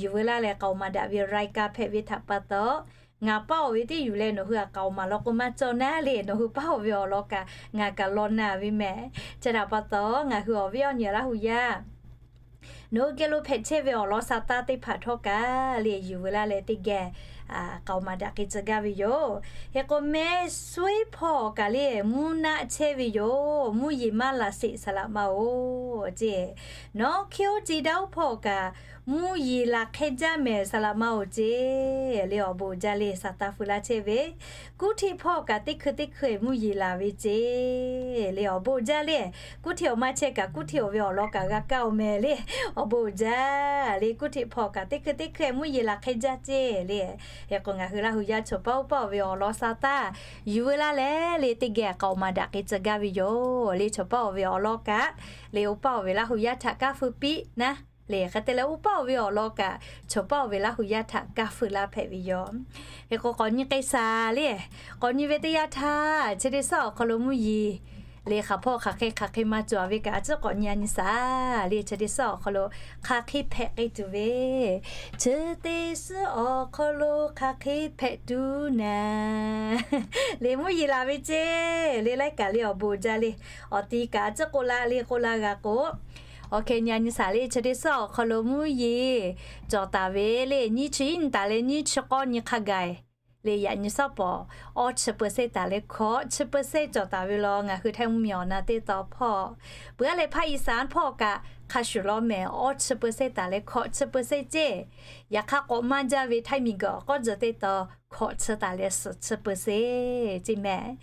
yuˬ veu laˇ leh k'aoˍ maˍ daꞈ ve รายการ hpehꞈ ve htaꞈ pa taw, ngaˬ paˇ oˬ ve teˇ yuˬ leh nawˬ hui a k'aoˍ maˍ law k'o maˇ cawˇ naˉ le, nawˬ hui paˇ oˬ ve awˬ lawn kaꞈ ngaˬ kaꞈ law na ve mehˍ. Chi htaꞈ pa taw ngaˬ hui awˬ viˉ awˬ nyi Laˇ huˍ yaˇ nawˬ hui geh lo hpehꞈ chehˇ ve awˬ lawn sa taˇ teˇ hpaˍ htawˇ kaꞈ le yuˬ veu laˇ leh teˇ geh k'aoˍ maˍ daꞈ k'ai tcuh gaˇ ve yoˬ. Hk'e k'o mehˆ suiˉ hpawˇ kaꞈ le mvuhˇ naˆ chehˇ ve yoˬ. Mvuhˇ yeˬ maˇ laˬ sheˍ saˍ laꞈ ma oˬ ceˇ. Nawˉ hkiˇ oˇ ce daˇ oˇ hpawˇ kaꞈ mvuhˇ yeˬ laˬ hk'e jaˇ mehˍ saˍ laꞈ ma oˬ ceˇ le awˬ bon jaˇ le sa taˇ feu laˇ chehˇ ve. Kuˉ htiˆ hpawˇ kaꞈ teˇ hkui teˇ hkui mvuhˇ yeˬ laˬ ve ceˇ le awˬ bon jaˇ le. Kuˉ htiˆ awˬ maˇ chehˇ kaꞈ kuˉ htiˆ oˬ ve awˬ lawn kaꞈ g'a kaˇ oˬ mehˍ le. Awˬ bon jaˇ le kuˉ htiˆ hpawˇ kaꞈ teˇ hkui teˇ hkui mvuhˇ yeˬ laˬ hk'e jaˇ ceˇ le. Hk'e k'o ngaˬ hui Laˇ huˍ yaˇ chaw paˇ oˇ paˇ oˬ ve awˬ lawn sa taˇ yuˬ veu laˇ leh le teˇ geh k'aoˍ maˍ daꞈ k'ai tcuh gaˇ ve yoˬ le. Chaw paˇ oˬ ve awˬ lawn kaꞈ le oˇ paˇ oˬ ve Laˇ huˍ yaˇ htaꞈ kanˇ feu piˇ naˉ le hk'e te leh oˇ paˇ oˬ ve awˬ lawn kaꞈ chaw paˇ oˬ ve Laˇ huˍ yaˇ htaꞈ kanˇ feu laˇ hpehꞈ ve yoˬ. Hk'e k'o k'awꞈ nyi k'ai shaˍ le, k'awꞈ nyi ve teˇ yanˇ htaˇ chi teˇ suhˉ awˬ hk'aw lo mvuhˇ yeˬ le hk'aˬ hpawˇ hk'aˬ hk'e hk'aˬ hk'e maˇ cawˬ ve kaꞈ a ciˉ k'awꞈ nyi a nyi shaˍ le. Chi teˇ suhˉ awˬ hk'aw lo hk'aˬ hk'e hpehꞈ k'ai tuˬ ve, chi teˇ suhˉ awˬ hk'aw lo hk'aˬ hk'e hpehꞈ tuˬ naˍ le mvuhˇ yeˬ laˬ ve ceˇ le laiˉ kaꞈ le awˬ bon jaˇ le. Awˬ ti kaꞈ a ciˉ k'oˆ la le k'oˆ la g'a k'o, awˬ hk'e nyi a nyi shaˍ le. Chi teˇ suhˉ awˬ hk'aw lo mvuhˇ yeˬ cawˬ taˍ ve le nyiˇ chi iˉ nyi taˍ leh nyiˇ chi k'awˇ nyi hk'a gaˬ le yaꞈ nyi suhˉ pawˍ awˇ chi เปอร์เซ็นต์ taˍ leh hkawꞈ chi เปอร์เซ็นต์ cawˬ taˍ ve law ngaˬ hui htaiˇ mvuhˇ miˬ awˬ na teˇ taw hpawˇ, peuˬ a leh ภาคอีสาน hpawˇ kaꞈ hk'a shuˍ law mehˍ awˇ chi เปอร์เซ็นต์ taˍ leh hkawꞈ chi เปอร์เซ็นต์ ceˇ. Yaꞈ hk'aˇ k'awꞈ maˇ jaˇ ve htaiˇ miˬ guiˬ awˬ k'awˇ tcuh teˇ taw hkawꞈ chi taˍ leh suhˍ chi เปอร์เซ็นต์ ceˇ mehˍ.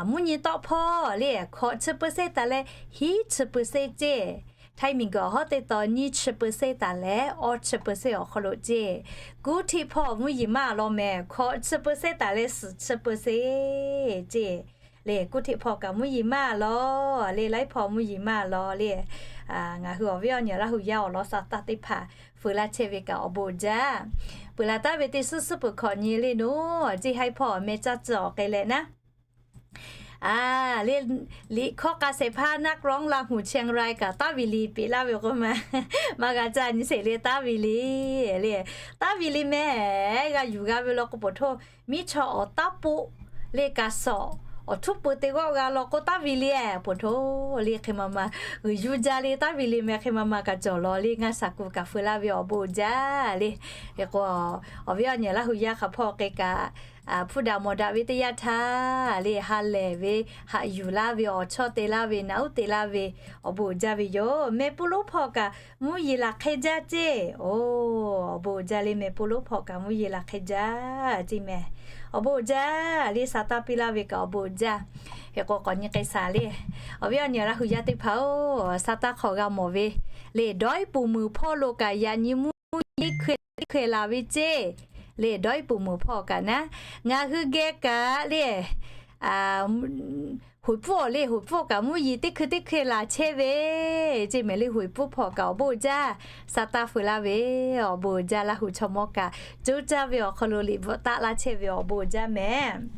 Mvuhˇ nyi tawˆ hpawˇ le hkawꞈ chi เปอร์เซ็นต์ taˍ leh hiˉ chi เปอร์เซ็นต์ ceˇ. Htaiˇ miˬ guiˬ awˬ hawˉ teˇ taw nyiˇ chi เปอร์เซ็นต์ taˍ leh awˇ chi เปอร์เซ็นต์ awˬ hk'aw lo ceˇ. Kuˉ htiˆ hpawˇ mvuhˇ yeˬ maˇ law mehˍ hkawꞈ chi เปอร์เซ็นต์ taˍ leh suhˍ chi เปอร์เซ็นต์ ceˇ. Le kuˉ htiˆ hpawˇ kaꞈ mvuhˇ yeˬ maˇ law le laiˉ hpawˇ mvuhˇ yeˬ maˇ law le. Ngaˬ hui awˬ viˉ awˬ nyi Laˇ huˍ yaˇ awˬ lawn sa taˇ teˇ hpaˍ feu laˇ chehˇ ve kaꞈ awˬ bon jaˇ. Peuˬ la taˉ ve teˇ suhˉ suhˉ peuˬ hkawꞈ nyi le naˉ ceˇ. Haiˉ hpawˇ meh caˇ tcuh awˬ k'ai leh naˉ le, liꞈ hkawˇ k'a shehˍ hpaˇ นักร้อง Laˇ huˍ เชียงราย kaꞈ Taˇ Viˍ Liˍ peꞈ laˇ ve k'o maˇ, maˇ g'a caˇ nyi sheˍ le Taˇ Viˍ Liˍ le. Taˇ Viˍ Liˍ mehˍ g'a yuˬ g'a ve law k'o poˬ htoˇ, miˉ chaw awˬ taˉ poˆ le kaꞈ shawˍ awˬ htuˉ peu te g'awˆ g'a law k'o Taˇ Viˍ Liˍ poˬ htoˇ le hk'e ma ma g'uiˬ yuˇ jaˇ le. Taˇ Viˍ Liˍ mehˍ hk'e ma ma kaꞈ cawˬ law le ngaˇ shaˍ kuˬ kaꞈ feu laˇ ve awˬ bon jaˇ le. Hk'e k'o, awˬ viˉ awˬ nyi Laˇ huˍ yaˇ hk'a hpawˇ k'ai kaꞈ hpu daꞈ mawˬ daꞈ ve teˇ yanˇ htaˇ le ha lehˬ ve, haꞈ yuˬ laˇ ve, awˬ chawˇ te laˇ ve, naꞈ uˉ te laˇ ve awˬ bon jaˇ ve yoˬ. Meh puˇ lonˉ hpawˇ kaꞈ mvuhˇ yeˬ laˬ hk'e jaˇ ceˇ. Oˬ, awˬ bon jaˇ le meh puˇ lonˉ hpawˇ kaꞈ mvuhˇ yeˬ laˬ hk'e jaˇ ceˇ mehˍ. Awˬ bon jaˇ le sa taˇ piˇ laˇ ve kaꞈ awˬ bon jaˇ. Hk'e k'o k'awꞈ nyi k'ai shaˍ le. Awˬ viˉ awˬ nyi Laˇ huˍ yaˇ teˇ hpaˍ-oˬ, sa taˇ hk'awꞈ g'a mawˬ ve le dawˇ iˉ puˍ muiˬ hpawˇ lo kaꞈ yaꞈ nyi mvuhˇ yeˬ teˇ hkui hkui laˬ ve ceˇ. Le dawˇ iˉ puˍ muiˬ hpawˇ kaꞈ naˉ, ngaˬ hui geh kaꞈ le hoꞈ pfuhˇ awˬ le hoꞈ pfuhˇ kaꞈ mvuhˇ yeˬ teˇ hkui teˇ hkui laˬ chehˇ ve ceˇ mehˍ le. Hoꞈ pfuhˇ hpawˇ kaꞈ awˬ bon jaˇ sa taˇ feu laˇ ve, awˬ bon jaˇ Laˇ huˍ chaw mawˇ kaꞈ coˇ caˇ ve awˬ hk'aw lo liꞈ bvuhꞈ taˆ laˇ chehˇ ve awˬ bon jaˇ mehˍ.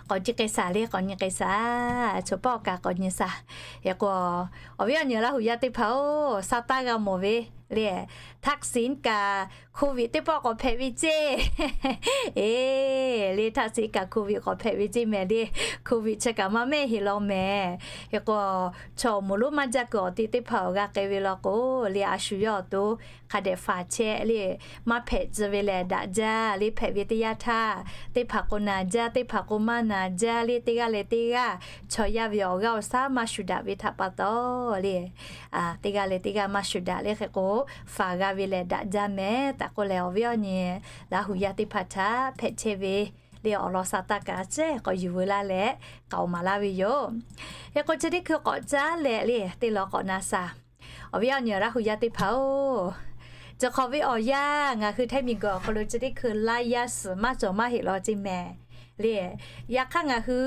K'awꞈ nyi k'ai shaˍ le, k'awꞈ nyi k'ai shaˍ. Chaw pawˆ kaꞈ k'awꞈ nyi shaˍ. Hk'e k'o, awˬ viˉ awˬ nyi Laˇ huˍ yaˇ teˇ hpaˍ-oˬ, sa taˇ g'a mawˬ ve le, ทักษิณ kaꞈ โควิด teˇ pawˆ k'awꞈ hpehꞈ ve ceˇ. Eˬ, le ทักษิณ kaꞈ โควิด k'awꞈ hpehꞈ ve ceˇ mehˍ le. โควิด chi kaꞈ maˇ mehˆ heˆ law mehˍ. Hk'e k'o, chaw awˬ moˍ lonˉ maˇ jaˇ kuiˬ awˬ ti teˇ hpaˍ awˬ g'a k'ai ve law k'o, le a shu yawˇ awˬ to hk'a dehꞈ faˍ chehˇ le, maˇ hpehꞈ tcuh ve lehˬ daꞈ jaˇ le. Hpehꞈ ve teˇ yanˇ htaˇ, teˇ hpaˍ k'o naˬ jaˇ, teˇ hpaˍ k'o maˇ naˬ jaˇ le. Teˇ g'aˇ leh teˇ g'aˇ chaw yaˇ ve awˬ g'aˇ awˬ shaˉ maˇ shuˍ daꞈ ve htaꞈ pa taw le, teˇ g'aˇ leh teˇ g'aˇ maˇ shuˍ daꞈ le. Hk'e k'o, faˍ g'a ve lehˬ daꞈ jaˇ mehˍ tehꞈ k'oˆ leh, awˬ viˉ awˬ nyi Laˇ huˍ yaˇ teˇ hpaˍ htaꞈ hpehꞈ chehˇ ve le awˬ lawn sa taˇ kaꞈ ceˇ k'awꞈ yuˬ veu laˇ leh k'aoˍ maˍ laˇ ve yoˬ. Hk'e k'o, chi teˇ hkui k'awꞈ caˉ leh le teˇ lawn k'awꞈ na shaˍ. Awˬ viˉ awˬ nyi Laˇ huˍ yaˇ teˇ hpaˍ-oˬ, chi hk'awꞈ ve awˬ yanˇ ngaˬ hui htaiˇ miˬ guiˬ awˬ hk'aw lo chi teˇ hkui laˇ yaˇ suhˍ maˇ cawˬ maˇ heˆ law ceˇ mehˍ le. Yaꞈ hk'aˇ ngaˬ hui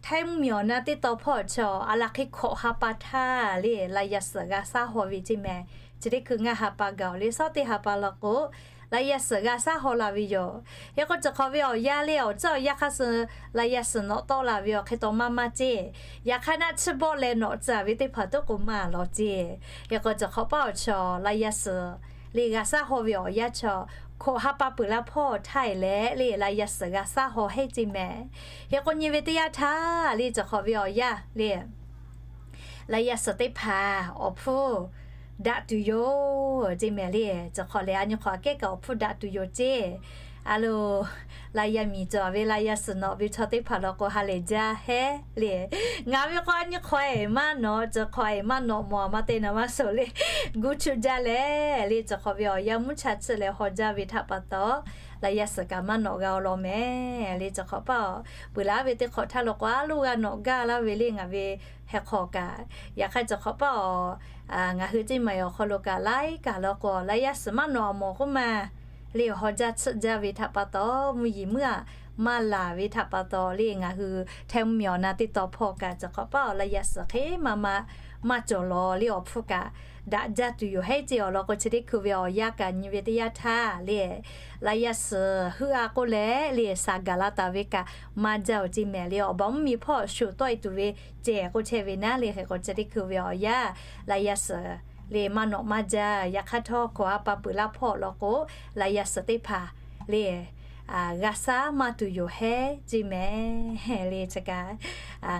htaiˇ mvuhˇ miˬ awˬ na teˇ taw hpawˇ chaw a laˬ hk'e hkawꞈ ha pa htaˇ le laˇ yaˇ suhˍ g'a shaˉ haw ve ceˇ mehˍ. Chi teˇ hkui ngaˇ ha pa gaˬ-oˬ le, shawˉ teˇ ha pa law k'o, laˇ yaˇ suhˍ g'a shaˉ haw la ve yoˬ. Hk'e k'o, chi hk'awꞈ ve awˬ yanˇ le awˬ ceuˬ awˬ yanˇ hk'aˇ suh laˇ yaˇ suhˍ nawꞈ tawˆ la ve awˬ hk'e taw maˇ maˇ ceˇ. Yaꞈ hk'aˇ naˆ tsuhˇ bawˆ leh nawꞈ tcuh ve teˇ hpaˍ toˉ k'o maˇ law ceˇ. Hk'e k'o, chi hk'awꞈ paˆ awˬ chaw laˇ yaˇ suhˍ le g'a shaˉ haw ve awˬ yanˇ chaw hkawꞈ ha pa peuˬ laˇ hpawˇ htaˇ e leh le laˇ yaˇ suhˍ g'a shaˉ haw heˆ ceˇ mehˍ. Hk'e k'o, nyi ve teˇ yanˇ htaˇ le chi hk'awꞈ ve awˬ yanˇ le laˇ yaˇ suhˍ teˇ hpaˍ awˬ hpfuhˇ daꞈ tuˬ yoˬ ceˇ mehˍ le. Chi hk'awꞈ lehˬ a nyi hk'awꞈ aꞈ kehˉ kaꞈ awˬ hpfuhˇ daꞈ tuˬ yoˬ ceˇ. A lo, laˇ yaˇ miˬ cawˬ ve laˇ yaˇ suhˍ nawꞈ ve chaw teˇ hpaˍ law k'o ha lehˬ jaˇ heˆ le. Ngaˬ ve k'o a nyi hk'awꞈ e maˇ nawꞈ, chi hk'awꞈ e maˇ nawꞈ mawˬ a ma te na maˇ suhˍ le. Guˇ chuˆ jaˇ leh le chi hk'awꞈ ve awˬ yanˇ mvuhˇ cha tsuhˇ leh haw jaˇ ve htaꞈ pa taw, laˇ yaˇ suhˍ kaꞈ maˇ nawꞈ g'a-o law mehˍ le. Chi hk'awꞈ paˆ awˬ peuˬ laˇ ve teˇ hk'awꞈ htaˇ law k'o a loˉ g'a nawꞈ gaˇ laˇ ve le ngaˬ ve heh hk'aw kaꞈ. Yaꞈ hk'aˇ chi hk'awꞈ paˆ awˬ, ngaˬ hui ceˇ maˬ awˬ hk'aw lo kaꞈ laiˉ kaꞈ law k'o laˇ yaˇ suhˍ maˇ nawꞈ a mawˬ k'oˆ ma le, haw jaˇ tsuhˆ jaˇ ve htaꞈ pa taw, mvuhˇ yeˬ meuˇ aꞈ maˇ laˬ ve htaꞈ pa taw le ngaˬ hui htaiˇ mvuhˇ miˬ awˬ na teˇ taw hpawˇ kaꞈ chi hk'awꞈ paˆ awˬ laˇ yaˇ suhˍ hk'e maˇ maˇ maˇ cawˬ law le awˬ hpfuhˇ kaꞈ daꞈ jaˇ tuˬ yoˬ heˆ ceˇ. Awˬ lawn k'o, chi teˇ hkui ve awˬ yanˇ kaꞈ nyi ve teˇ yanˇ htaˇ le laˇ yaˇ suhˍ heuˆ a k'oˆ leh le shaˍ gaˬ la taˍ ve kaꞈ maˇ jaˇ-oˬ ceˇ mehˍ le. Awˬ baˬ mvuhˇ miˬ hpawˇ shuˍ tawˆ e tuˬ ve cehˬ k'oˆ chehˇ ve naˉ le. Hk'e k'o, chi teˇ hkui ve awˬ yanˇ laˇ yaˇ suhˍ le maˇ nawꞈ maˇ jaˇ. Yaꞈ hk'aˇ htawˇ hkawꞈ ha pa peuˬ laˇ hpawˇ law k'o, laˇ yaˇ suhˍ teˇ hpaˍ le g'a shaˉ maˇ tuˬ yoˬ heˆ ceˇ mehˍ le. Chi kaꞈ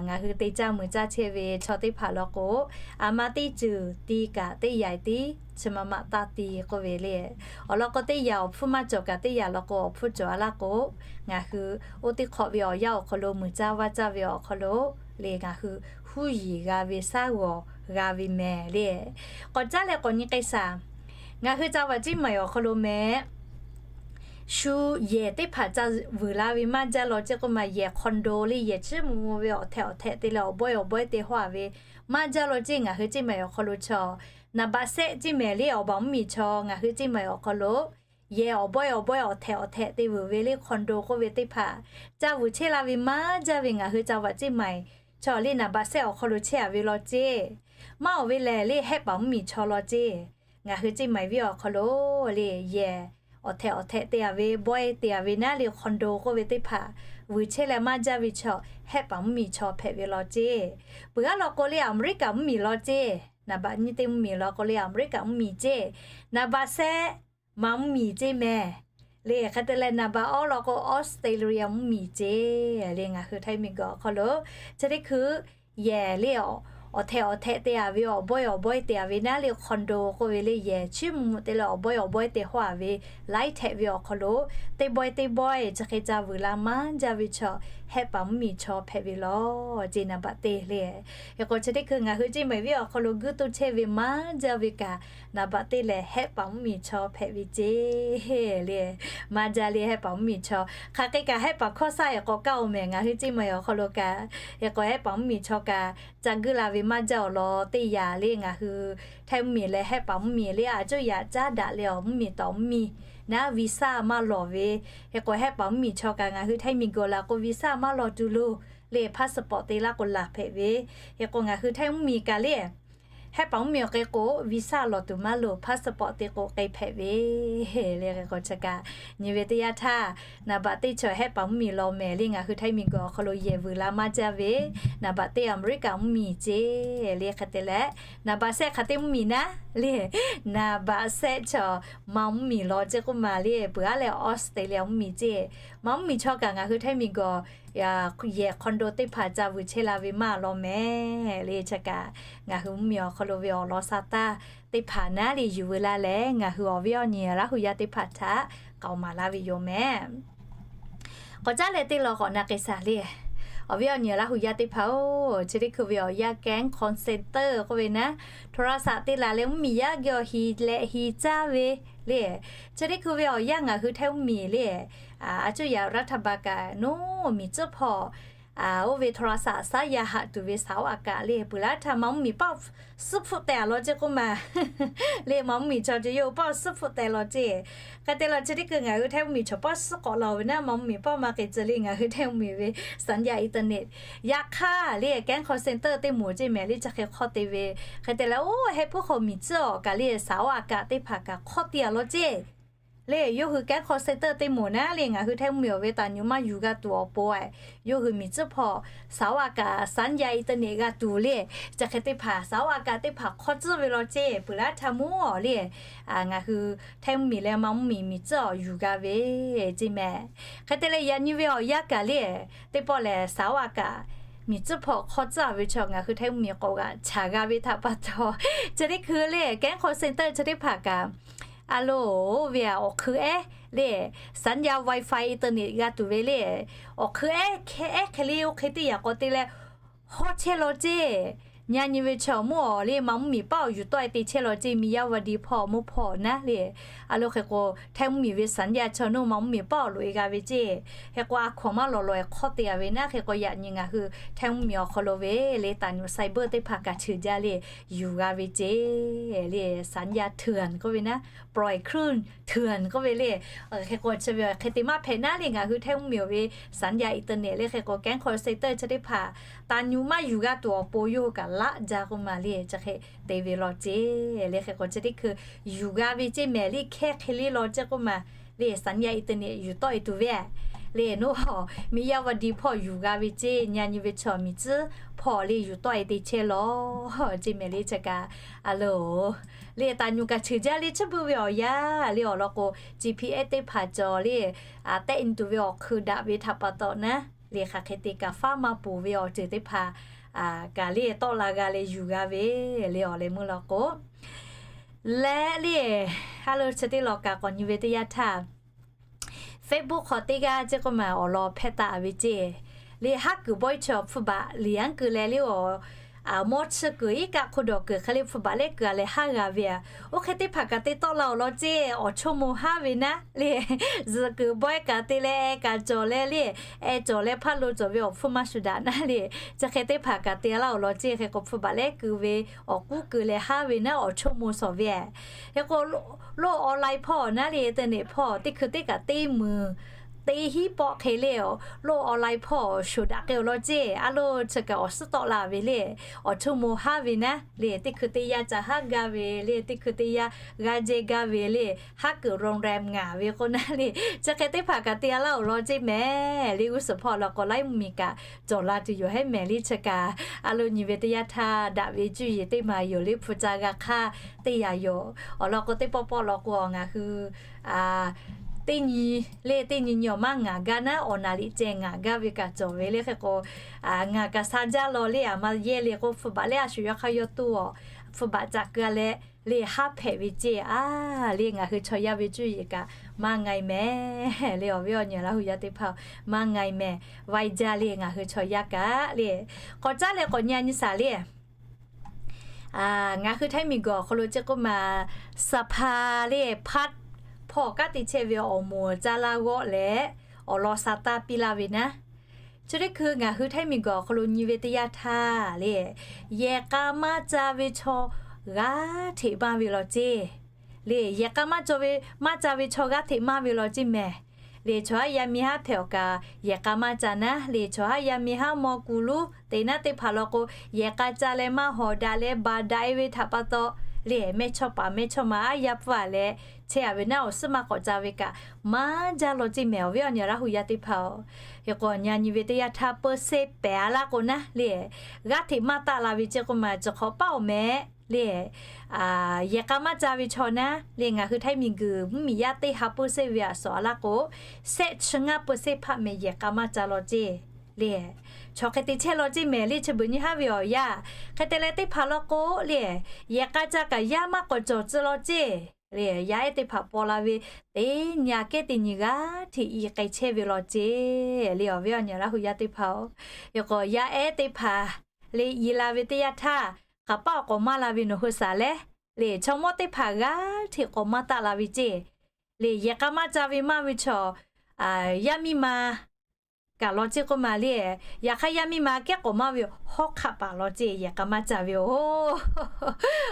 ngaˬ hui te caˇ mui caˇ chehˇ ve chaw teˇ hpaˍ law k'o, a ma teˇ ceuˬ ti kaꞈ teˇ yanˇ tiˉ chi ma ma taˇ ti k'oˆ ve le. Awˬ lawn k'o, teˇ yanˇ awˬ hpfuhˇ maˇ cawˬ kaꞈ teˇ yanˇ law k'o awˬ hpfuhˇ cawˬ a laˇ k'o, ngaˬ hui oˇ teˇ hk'awꞈ ve awˬ yanˇ awˬ hk'aw lo mui caˇ vaˇ caˇ ve awˬ hk'aw lo le ngaˬ hui huˉ yiˍ g'a ve shaˉ g'awˬ g'a ve mehˍ le. K'awꞈ caˉ leh k'awꞈ nyi k'ai shaˍ. Ngaˬ hui ca vaꞈ ceˇ maˬ awˬ hk'aw lo mehˍ shu yehˬ teˇ hpaˍ ca vuiˬ la ve maˇ jaˇ law ceˇ k'oˆ ma, yehˬ hk'aw ndo le yehˬ chiˉ mvuh mvuh ve awˬ htehꞈ awˬ htehꞈ te leh awˬ bawehˇ awˬ bawehˇ te hawˇ a ve maˇ jaˇ law ceˇ. Ngaˬ hui ceˇ maˬ awˬ hk'aw lo chaw naˍ baꞈ sehˆ ceˇ mehˍ le awˬ baˬ mvuhˇ miˬ chaw ngaˬ hui ceˇ maˬ awˬ hk'aw lo yehˬ awˬ bawehˇ awˬ bawehˇ awˬ htehꞈ awˬ htehꞈ te vuiˬ ve le hk'aw ndo k'oˆ ve teˇ hpaˍ ca vuiˬ chehˇ la ve maˇ jaˇ ve ngaˬ hui ca vaꞈ ceˇ maˬ chaw le naˍ baꞈ sehˆ awˬ hk'aw lo chehˇ a ve law ceˇ. Maˇ awˬ ve lehˬ le hehˆ paˍ mvuhˇ miˬ chaw law ceˇ. Ngaˬ hui ceˇ maˬ viˉ awˬ hk'aw lo le yehˬ awˬ htehꞈ awˬ htehꞈ te a ve bawehˇ te a ve naˉ le hk'aw ndo k'oˆ ve teˇ hpaˍ vuiˬ chehˇ leh maˇ jaˇ ve chaw hehˆ paˍ mvuhˇ miˬ chaw hpehꞈ ve law ceˇ. Peuˬ aˉ law k'o le Aˍmeˍriˆkaꞈ mvuhˇ miˬ law ceˇ. Naˍ baꞈ nyiˇ teˇ mvuhˇ miˬ law k'o le Aˍmeˍriˆkaꞈ mvuhˇ miˬ ceˇ. Naˍ baꞈ sehˆ maˍ mvuhˇ miˬ ceˇ mehˍ le. Hk'e te leh naˍ baꞈ awˉ law k'o Australia mvuhˇ miˬ ceˇ le. Ngaˬ hui htaiˇ miˬ guiˬ awˬ hk'aw lo chi teˇ hkui yehˬ le awˬ htehꞈ awˬ htehꞈ te a ve awˬ bawehˇ awˬ bawehˇ te a ve naˉ le hk'aw ndo k'oˆ ve le yehˬ chiˉ mvuh mvuh te leh awˬ bawehˇ awˬ bawehˇ te hawˇ a ve laiˉ htehꞈ ve awˬ hk'aw lo teˇ bawehˇ teˇ bawehˇ chi hk'e ca vuiˬ la maˇ jaˇ ve chaw hehˆ paˍ mvuhˇ miˬ chaw hpehꞈ ve law ceˇ naˍ baꞈ te le. Hk'e k'o chi teˇ hkui ngaˬ hui ceˇ maˬ viˉ awˬ hk'aw lo guˇ tuˬ chehˇ ve maˇ jaˇ ve kaꞈ naˍ baꞈ te lehˬ hehˆ paˍ mvuhˇ miˬ chaw hpehꞈ ve ceˇ le. Maˇ jaˇ le hehˆ paˍ mvuhˇ miˬ chaw. Hk'aˬ hk'e kaꞈ hehˆ paˍ hkawˇ shaˆ e k'awꞈ kaˇ-oˬ mehˍ ngaˬ hui ceˇ maˬ awˬ hk'aw lo kaꞈ. Hk'e k'o hehˆ paˍ mvuhˇ miˬ chaw kaꞈ ca guˇ la ve maˇ jaˇ awˬ lawn teˇ yanˇ le ngaˬ hui htaiˇ mvuhˇ miˬ leh hehˆ paˍ mvuhˇ miˬ le a cuˇ yaꞈ caˉ daꞈ leh awˬ mvuhˇ miˬ tawˍ mvuhˇ miˬ naˉ visa maˇ lawˬ ve. Hk'e k'o hehˆ paˍ mvuhˇ miˬ chaw kaꞈ ngaˬ hui htaiˇ miˬ guiˬ la k'o visa maˇ lawˬ tuˬ lo le passport te laˇ k'o laˬ hpehꞈ ve. Hk'e k'o ngaˬ hui htaiˇ mvuhˇ miˬ kaꞈ le Hehˆ paˍ mvuhˇmiˬ awˬ k'e k'o, visa lawˬ tuˬ maˇ loˍ, passport te k'o k'ai hpehꞈ ve le. Hk'e k'o chi kaꞈ nyi ve teˇ yanˇ htaˇ, naˍ baꞈ teˇ chaw hehˆ paˍ mvuhˇmiˬ law mehˍ le. Ngaˬ hui htaiˇ miˬ guiˬ awˬ hk'aw lo yehˬ vuiˬ la maˇ jaˇ ve, naˍ baꞈ teˇ Aˍmeˍriˆkaˍ mvuhˇmiˬ ceˇ le. Hk'e te leh, naˍ baꞈ shehˆ hk'aˬ teˇ mvuhˇmiˬ naˉ le, naˍ baꞈ shehˆ chaw ma mvuhˇmiˬ law ceˇ k'oˆ ma le. Peuˬ aˉ leh Australia mvuhˇmiˬ ceˇ, ma mvuhˇmiˬ chaw kaꞈ ngaˬ hui htaiˇ miˬ guiˬ yehˬ condo teˇ hpaˍ ca vuiˬ chehˇ la ve maˇ law mehˍ le. Chi kaꞈ ngaˬ hui mvuhˇmiˬ awˬ hk'aw lo ve awˬ lawn sha taˇ teˇ hpaˍ naˉ le yuˬ veu la leh, ngaˬ hui awˬ viˉ awˬ nyi Laˇ hu yaˇ teˇ hpaˍ htaꞈ k'aoˍ maˍ laˇ ve yoˬ mehˍ. K'awꞈ caˉ leh teˇ law k'awꞈ na k'ai shaˍ le. Awˬ viˉ awˬ nyi Laˇ hu yaˇ teˇ hpaˍ-oˬ, chi teˇ hkui ve awˬ yanˇ kehˉ call center k'oˆ ve naˉ, โทรศัพท์ te laˬ leh mvuhˇmiˬ yaˇ geh awˬ hiˍ lehꞈ hiˍ caˇ ve le. Chi teˇ hkui ve awˬ yanˇ ngaˬ hui htaiˇ mvuhˇmiˬ le, a cuˇ yaꞈ รัฐบาล kaꞈ naˉ miˬ tcuhˉ hpawˇ oˇ ve โทรศัพท์ saˉ yaˇ haꞈ tuˬ ve เสาอากาศ le. Peuˬ laˇ htaˇ ma mvuhˇmiˬ paˆ suhˉ hpfuhˆ teh a law ceˇ k'oˆ ma le. Ma mvuhˇmiˬ chaw ce yawˇ paˆ suhˉ hpfuhˆ teh law ceˇ. Hk'e te law chi teˇ hkui ngaˬ hui htaiˇ mvuhˇmiˬ chaw paˆ suhˉ k'awꞈ la-oˬ ve naˉ, ma mvuhˇmiˬ paˆ maˇ k'ai tcuh le. Ngaˬ hui htaiˇ mvuhˇmiˬ ve สัญญาณอินเทอร์เน็ต yaꞈ hk'aˇ le kehˉ call center teˇ moˍ ceˇ mehˍ le, chi hk'e hk'awˇ te ve. Hk'e te leh oˇ hehˆ hpuˉ hk'aw miˬ tcuhˉ awˬ kaꞈ le เสาอากาศ teˇ hpaˍ kaꞈ hk'awˇ te a law ceˇ le. Yawˇ hui kehˉ call center teˇ moˍ naˉ le ngaˬ hui htaiˇ mvuhˇmiˬ awˬ ve taˍ nyu maˇ yuˬ g'a tuˬ awˬ pon, yawˇ hui miˬ tcuhˉ hpawˇ เสาอากาศ สัญญาณอินเทอร์เน็ต g'a tuˬ le. Chi hk'e teˇ hpaˍ เสาอากาศ teˇ hpaˍ hk'awˇ tcuhˉ ve law ceˇ. Peuˬ laˇ htaˇ mvuhˇ awˬ le ngaˬ hui htaiˇ mvuhˇmiˬ leh ma mvuhˇmiˬ miˬ tcuhˉ awˬ yuˬ g'a ve ceˇ mehˍ. Hk'e te leh yaꞈ nyi ve awˬ yanˇ kaꞈ le, teˇ pawˆ lehˬ เสาอากาศ miˬ tcuhˉ hpawˇ hk'awˇ tcuhˉ a ve chaw ngaˬ hui htaiˇ mvuhˇmiˬ k'awꞈ g'aꞈ chaˍ g'a ve htaꞈ pa taw, chi teˇ hkui le kehˉ call center chi teˇ hpaˍ kaꞈ a loˍ ve a awˬ hk'eun ehˉ le, สัญญาณ Wi-Fi internet g'a tuˬ ve le, awˬ hk'eun ehˉ hk'e ehˉ hk'e le oˇ hk'e teˇ yaꞈ k'awꞈ te leh hawˉ chehˇ law ceˇ. Nyi nyi ve chaw mvuhˇ awˬ le ma mvuhˇmiˬ paˆ awˬ yuˬ tawˆ e te chehˇ law ceˇ. Miˬ yaˇ va diˍ hpawˇ mvuhˇ hpawˇ naˉ le, a loˍ hk'e k'o htaiˇ mvuhˇmiˬ ve สัญญาณ chaw naˉ ma mvuhˇmiˬ paˆ awˬ loꞈ e g'a ve ceˇ. Hk'e k'o a hkawnˍ maˇ lawˬ lawˬ e hk'awˇ te a ve naˉ, hk'e k'o yaꞈ nyi ngaˬ hui htaiˇ mvuhˇmiˬ awˬ hk'aw lo ve le taˍ nyu cyber teˇ hpaˍ kaꞈ cheuˬ jaˇ le yuˬ g'a ve ceˇ le. สัญญาณเถื่อน k'oˆ ve naˉ, ปล่อยคลื่นเถื่อน k'oˆ ve le. Hk'e k'o chi ve hk'e te maˇ hpehꞈ naˉ le ngaˬ hui htaiˇ mvuhˇmiˬ awˬ ve สัญญาณ internet le hk'e k'o kehˉ call center chi teˇ hpaˍ taˍ nyu maˇ yuˬ g'a tuˬ awˬ pon yawˇ hui kaꞈ laˆ jaˇ k'oˆ ma le. Chi hk'e te ve law ceˇ le. Hk'e k'o chi teˇ hkui yuˬ g'a ve ceˇ mehˍ le, hkehˉ hk'e le law ceˇ k'oˆ ma le. สัญญาณ internet yuˬ tawˆ e tuˬ ve le naˉ, miˬ yaˇ va diˍ hpawˇ yuˬ g'a ve ceˇ. Nyi nyi ve chaw miˬ tcuhˉ hpawˇ le yuˬ tawˆ e te chehˇ law ceˇ mehˍ le. Chi kaꞈ a loˍ le taˍ nyu kaꞈ cheuˬ jaˇ le, chi beuꞈ ve awˬ yanˇ le awˬ lawn k'o GPS teˇ hpaˍ cawˬ le, tehˆ nyi tuˬ ve awˬ hk'eun daꞈ ve htaꞈ pa taw naˉ le hk'aˬ hk'e te kaꞈ faˉ maˇ ponˬ ve awˬ ceuˬ teˇ hpaˍ kaꞈ le tawˆ la g'a leh yuˬ g'a ve le awˬ leh meuˇ law k'o leh le, ha lo chi teˇ law kaꞈ k'awꞈ nyi ve teˇ yanˇ htaˇ Facebook hk'aw teˇ g'aˇ ceˇ k'oˆ ma awˬ lawn hpehˇ taˍ ve ceˇ. Le haˉ kuiˬ bawehˇ chaw hpfuhˇ baꞈ liꞈ anˉ keu leh le awˬ mawˇ chiˇ kuiˬ iˉ kaˆ hk'oˆ dawˬ kuiˬ hk'e le hpfuhˇ baꞈ lehˉ keu a leh haˉ g'a ve a. Oˇ hk'e teˇ hpaˍ kaꞈ te tawˆ la awˬ lawn ceˇ. Awˬ chawˇ mo haˉ ve naˉ le, zuhꞈ kuiˬ bawehˇ kaꞈ te leh e kaꞈ cawˬ leh le, e cawˬ leh hpaˇ lo cawˬ ve awˬ hpfuhˇ maˇ shu daꞈ naˉ le, chi hk'e teˇ hpaˍ kaꞈ te laˇ awˬ lawn ceˇ. Hk'e k'o hpfuhˇ baꞈ lehˉ keu ve awˬ kuˉ keu leh haˉ ve naˉ awˬ chawˇ mo shawˍ ve a. Hk'e k'o loˇ online hpawˇ naˉ le internet hpawˇ teˇ hkui teˇ kaꞈ teˇ muiˬ teˇ hinˉ pawˆ hk'e le, loˇ online hpawˇ shoˍ daꞈ k'ai awˬ lawn ceˇ. A loˍ chi kaꞈ awˬ suhˉ tawˆ la ve le, awˬ chawˇ mo haˉ ve naˉ le, teˇ hkui teˇ yanˇ ca haˉ gaˇ ve le, teˇ hkui teˇ yanˇ g'a jehˇ gaˇ ve le, haˉ kuiˬ โรงแรม ngaˬ ve k'o naˉ le, chi hk'e teˇ hpaˍ kaꞈ te a laˇ awˬ lawn ceˇ mehˍ le. G'uˇ suhˍ hpawˇ law k'o laiˉ mvuhˇmiˬ kaꞈ cawˬ la tuˬ yoˬ hehˉ mehˍ le. Chi kaꞈ a loˍ nyi ve teˇ yanˇ htaˇ daꞈ ve cuˇ yiˍ teˇ maˬ yoˬ le, hpu ca g'a hk'aˇ teˇ yanˇ yoˬ. Awˬ lawn k'o teˇ pawˆ pawˆ law k'o ngaˬ hui teˇ nyi le teˇ nyi nyi awˬ maˇ ngaˬ gaˇ naˉ awˬ naˍ liꞈ ceh ngaˬ gaˇ ve kaꞈ cawˬ ve le. Hk'e k'o ngaˬ kaꞈ sha jaˇ law le, aˬ ma yehˇ le k'o hpfuhˇ baꞈ lehˉ a shu yawˇ hk'aˇ yawˇ toˇ a, hpfuhˇ baꞈ ca keu a leh le haˉ hpehꞈ ve ceˇ a. Le ngaˬ hui chaw yaˇ ve cuˇ yiˍ kaꞈ maˇ nga e mehˍ le. Awˬ viˉ awˬ nyi Laˇ hu yaˇ teˇ hpaˍ maˇ nga e mehˍ. Vaiˇ jaˇ le ngaˬ hui chaw yaˇ kaꞈ le k'awꞈ caˉ leh k'awꞈ nyi a nyi shaˍ le. Ngaˬ hui htaiˇ miˬ guiˬ awˬ hk'aw lo ceˇ k'oˆ ma, สภา le พรรค hpawˇ kanˉ te chehˇ ve awˬ moˍ caˇ laˇ g'awˆ leh awˬ lawn sha taˇ piˇ laˇ ve naˉ, chi teˇ hkui ngaˬ hui htaiˇ miˬ guiˬ awˬ hk'aw lo nyi ve teˇ yanˇ htaˇ le, yehˬ k'a maˇ ca ve chaw g'aˇ hteꞈ maˇ ve law ceˇ. Le yehˬ k'a maˇ ca ve, maˇ ca ve chaw g'aˇ hteꞈ maˇ ve law ceˇ mehˍ. le chaw haˉ yaˇ miˇ haˉ hpehꞈ awˬ kaꞈ yehˬ k'a maˇ ca naˉ le. Chaw haˉ yaˇ miˇ haˉ maw kuˬ luˉ te naˉ teˇ hpaˍ law k'o, yehˬ k'a ca leh maˇ hawˍ daꞈ leh baˬ daꞈ e ve htaꞈ pa taw le, mehˇ chawˇ paˍ mehˇ chawˇ ma aˉ yaˇ pfuhˇ a leh chehˇ a ve naˉ, awˬ suhˉ maˇ k'awꞈ ca ve kaꞈ maˇ jaˇ law ceˇ mehˍ. Awˬ viˉ awˬ nyi Laˇ hu yaˇ teˇ hpaˍ-oˬ, hk'e k'o nyi a nyi ve teˇ yanˇ htaˇ peuˬ seˇ pehˍ a laˇ k'o naˉ le, g'aˇ hteꞈ maˇ taˆ la ve ceˇ k'oˆ ma, chi hk'awꞈ paˉ awˬ meh le. Yehˬ k'a maˇ ca ve chaw naˉ le, ngaˬ hui htaiˇ miˬguiˬ mvuhˇmiˬ yaˇ teˇ ha peuˬ seˇ ve a suhˍ a laˇ k'o, shehˆ chi ngaˇ peuˬ seˇ hpaˆ meh yehˬ k'a maˇ ca law ceˇ le. Chaw hk'e te chehˇ law ceˇ mehˍ le, chi beuꞈ nyi haˉ ve awˬ yaˇ. Hk'e te leh teˇ hpaˍ law k'o le, yehˬ k'a ca kaꞈ yaˇ maˇ k'awꞈ cawˬ tcuh law ceˇ le. Yaˇ ehˉ teˇ hpaˍ paw la ve teˇ nyi aꞈ kehˉ teˇ nyi g'aˇ hteꞈ i k'ai chehˇ ve law ceˇ le. Awˬ viˉ awˬ nyi Laˇ hu yaˇ teˇ hpaˍ-oˬ, hk'e k'o yaˇ ehˉ teˇ hpaˍ le i la ve teˇ yanˇ htaˇ, hk'aˬ paˆ awˬ k'awꞈ maˇ la ve nawˬ hui shaˍ leh le, chaw mawˇ teˇ hpaˍ g'aˇ hteꞈ k'awꞈ maˇ taˆ la ve ceˇ le. Yehˬ k'a maˇ ca ve maˇ ve chaw yaˇ miˇ ma kaꞈ law ceˇ k'oˆ ma le. Yaꞈ hk'aˇ yaˇ miˇ ma kehˉ k'awꞈ maˇ ve, hawˉ hk'aˆ paˍ law ceˇ yehˬ k'a maˇ ca ve yoˬ.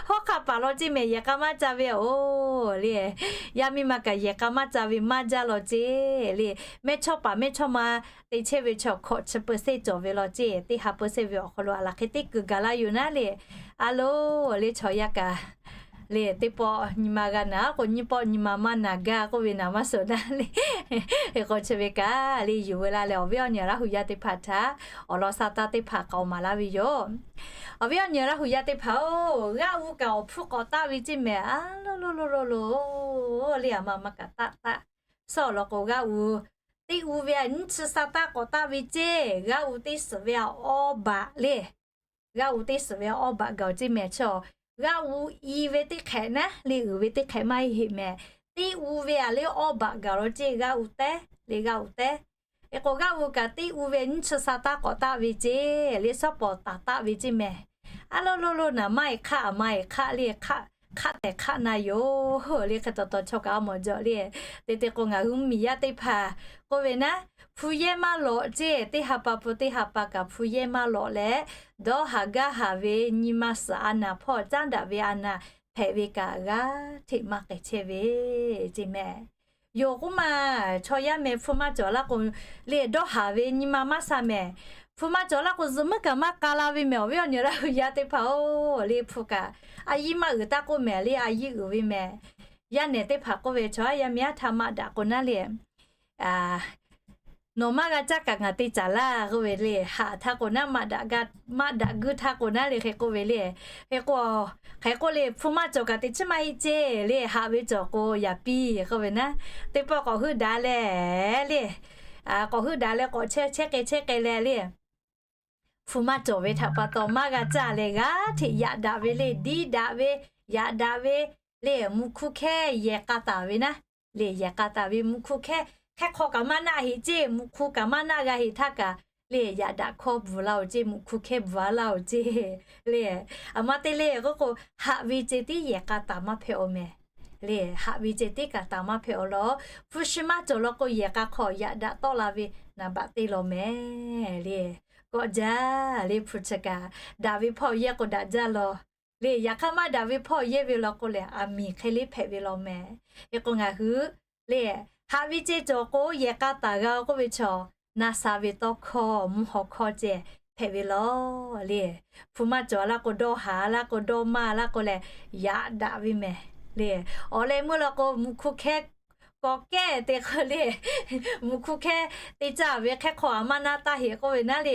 Hawˉ hk'aˆ paˍ law ceˇ mehˍ yehˬ k'a maˇ ca ve yoˬ le. Yaˇ miˇ ma kaꞈ yehˬ k'a maˇ ca ve maˇ jaˇ law ceˇ le. Mehˇ chawˇ paˍ mehˇ chawˇ ma te chehˇ ve chaw hkawꞈ chi peuˬ seˇ cawˬ ve law ceˇ, teˇ ha peuˬ seˇ ve awˬ hk'aw lo a laˬ hk'e teˇ kuiˬ gaˬ laˇ yoˬ naˉ le. A lo le chaw yaˇ kaꞈ le, teˇ pawˆ nyi ma g'a naˬ k'o, nyiˇ pawˆ nyi ma maˇ naˬ gaˇ k'oˆ ve naˬ maˇ suhˍ naˉ le. Hk'e k'o chi ve kaꞈ le yuˬ ve la leh, awˬ viˉ awˬ nyi Laˇ hu yaˇ teˇ hpaˍ htaꞈ awˬ lawn sa taˇ teˇ hpaˍ k'awꞈ maˍ laˇ ve yoˬ. Awˬ viˉ awˬ nyi Laˇ hu yaˇ teˇ hpaˍ-oˬ, g'aˇ u kaꞈ awˬ hpfuhˇ k'awꞈ taˆ ve ceˇ mehˍ. A lo lo lo lo lo le, a ma ma kaꞈ taˆ taˆ. Suhˉ awˬ lawn k'o g'aˇ u teˇ u ve a nyiˇ chi sa taˇ k'awꞈ taˆ ve ceˇ. G'aˇ u teˇ suhˍ ve a awˇ baꞈ le. G'aˇ u teˇ suhˍ ve awˇ baꞈ gaˬ-oˬ ceˇ mehˍ chaw. G'aˇ u i ve teˇ hk'ehꞈ naˉ le, uiˍ ve teˇ hk'ehꞈ maˇ heˆ mehˍ. Teˇ u ve a le awˇ baꞈ gaˬ law ceˇ g'aˇ u tehˉ le, g'aˇ u tehˉ. Hk'e k'o g'aˇ u kaꞈ teˇ u ve nyiˇ chi sa taˇ k'awꞈ taˆ ve ceˇ le, suhˉ pawˍ taˍ taˆ ve ceˇ mehˍ. A lo lo lo naˬ maˇ e hk'aˆ a ma e hk'aˆ le, hk'aˆ tehˬ hk'aˆ na yoˬ le. Hk'e taw taw chaw kaꞈ a mawˬ jaw le. Te te k'o ngaˬ hui mvuhˇmiˬ yaˇ teˇ hpaˍ k'oˆ ve naˉ, hpu yehˇ maˇ lawꞈ ceˇ. Teˇ ha pa pu teˇ ha pa kaꞈ hpu yehˇ maˇ lawꞈ leh, dawˇ haˍ gaˇ haˍ ve nyi ma suhˍ a naˬ hpawˇ caˉ daꞈ ve a naˬ hpehꞈ ve kaꞈ g'aˇ hteꞈ maˇ k'ehˬ chehˇ ve ceˇ mehˍ. Yoˬ k'oˆ ma, chaw yaˇ mehˍ hpu maˇ cawˬ laˇ k'o le, dawˇ haˍ ve nyi ma maˇ sha mehˍ. Hpu maˇ cawˬ laˇ k'o zuhꞈ muiˉ kaꞈ maˇ k'a la ve mehˍ. Awˬ viˉ awˬ nyi Laˇ hu yaˇ teˇ hpaˍ-oˬ le, hpu kaꞈ a yiˇ maˇ uiˍ taˇ k'oˆ mehˍ le, a yiˇ uiˍ ve mehˍ. Yaˇ nehˬ teˇ hpaˍ k'oˆ ve, chaw haˉ yaˇ miˇ haˉ htaˇ maˇ daꞈ k'o naˉ le, nawˬ maˇ g'a caˇ kaꞈ ngaˬ te caˍ laˇ k'oˆ ve le. Haꞈ htaˇ k'o naˉ maˇ daꞈ guiˇ htaˇ k'o naˉ le hk'e k'oˆ ve le. Hk'e k'o, hk'e k'oˆ le, hpu maˇ cawˬ kaꞈ teꞈ chiˉ maˇ heˆ ceˇ le. Haꞈ ve cawˬ k'o yaꞈ piˇ k'oˆ ve naˉ, teˇ pawˆ k'awꞈ heuˆ daꞈ leh le, k'awꞈ heuˆ daꞈ leh k'awꞈ chehˇ chehˇ k'ai chehˇ k'ai leh le, hpu maˇ cawˬ ve htaꞈ pa taw maˇ g'a caˇ leh g'aˇ hteꞈ yaꞈ daꞈ ve le, diˇ daꞈ ve, yaꞈ daꞈ ve le, muꞈ hk'u hkehˇ yehˬ k'a taˍ ve naˉ le, yehˬ k'a taˍ ve muꞈ hk'u hkehˇ, hkehˇ hk'aw kaꞈ maˇ naˆ heˆ ceˇ, muꞈ hk'u kaꞈ maˇ naˆ g'a heˆ htaˇ kaꞈ le, yaꞈ daꞈ hkawˇ bvuhˬ laˇ-oˬ ceˇ, muꞈ hk'u hkehˇ bvuhˬ a laˇ-oˬ ceˇ le. A ma te le k'oˆ k'o, haꞈ ve ceh tiˉ yehˬ k'a taˍ maˇ hpehꞈ-aw mehˍ le. Haꞈ ve ceh tiˉ kaꞈ taˍ maˇ hpehꞈ-aw law. Hpu shi maˇ cawˬ law k'o, yehˬ k'a hk'aw yaꞈ daꞈ tawˆ la ve naˍ baꞈ te law mehˍ le. Kawˆ jaˇ le, hpu chi kaꞈ daꞈ ve hpawˇ yehˇ k'o daꞈ jaˇ law le. Yaꞈ hk'aˇ maˇ daꞈ ve hpawˇ yehˇ ve law k'o lehˬ, aˬ miˍ hk'e le hpehꞈ ve law mehˍ. Hk'e k'o ngaˬ hui le, haꞈ ve ceh cawˬ k'o yehˬ k'a taˍ g'a-o k'oˆ ve chaw, na sha ve tawˇ hkawˇ mvuhˇ haw hkawˇ ceh hpehꞈ ve law le. Hpu maˇ cawˬ laˇ k'o, dawˇ haˍ laˇ k'o, dawˇ maˇ laˇ k'o lehˬ, yaꞈ daꞈ ve mehˍ le. Awˬ leh meuˇ law k'o, muꞈ hk'u hkehˇ k'awꞈ kehˉ te k'o le, muꞈ hk'u hkehˇ te caˇ ve hkehˇ hk'aw a maˇ naˆ taˇ heˆ k'oˆ ve naˉ le.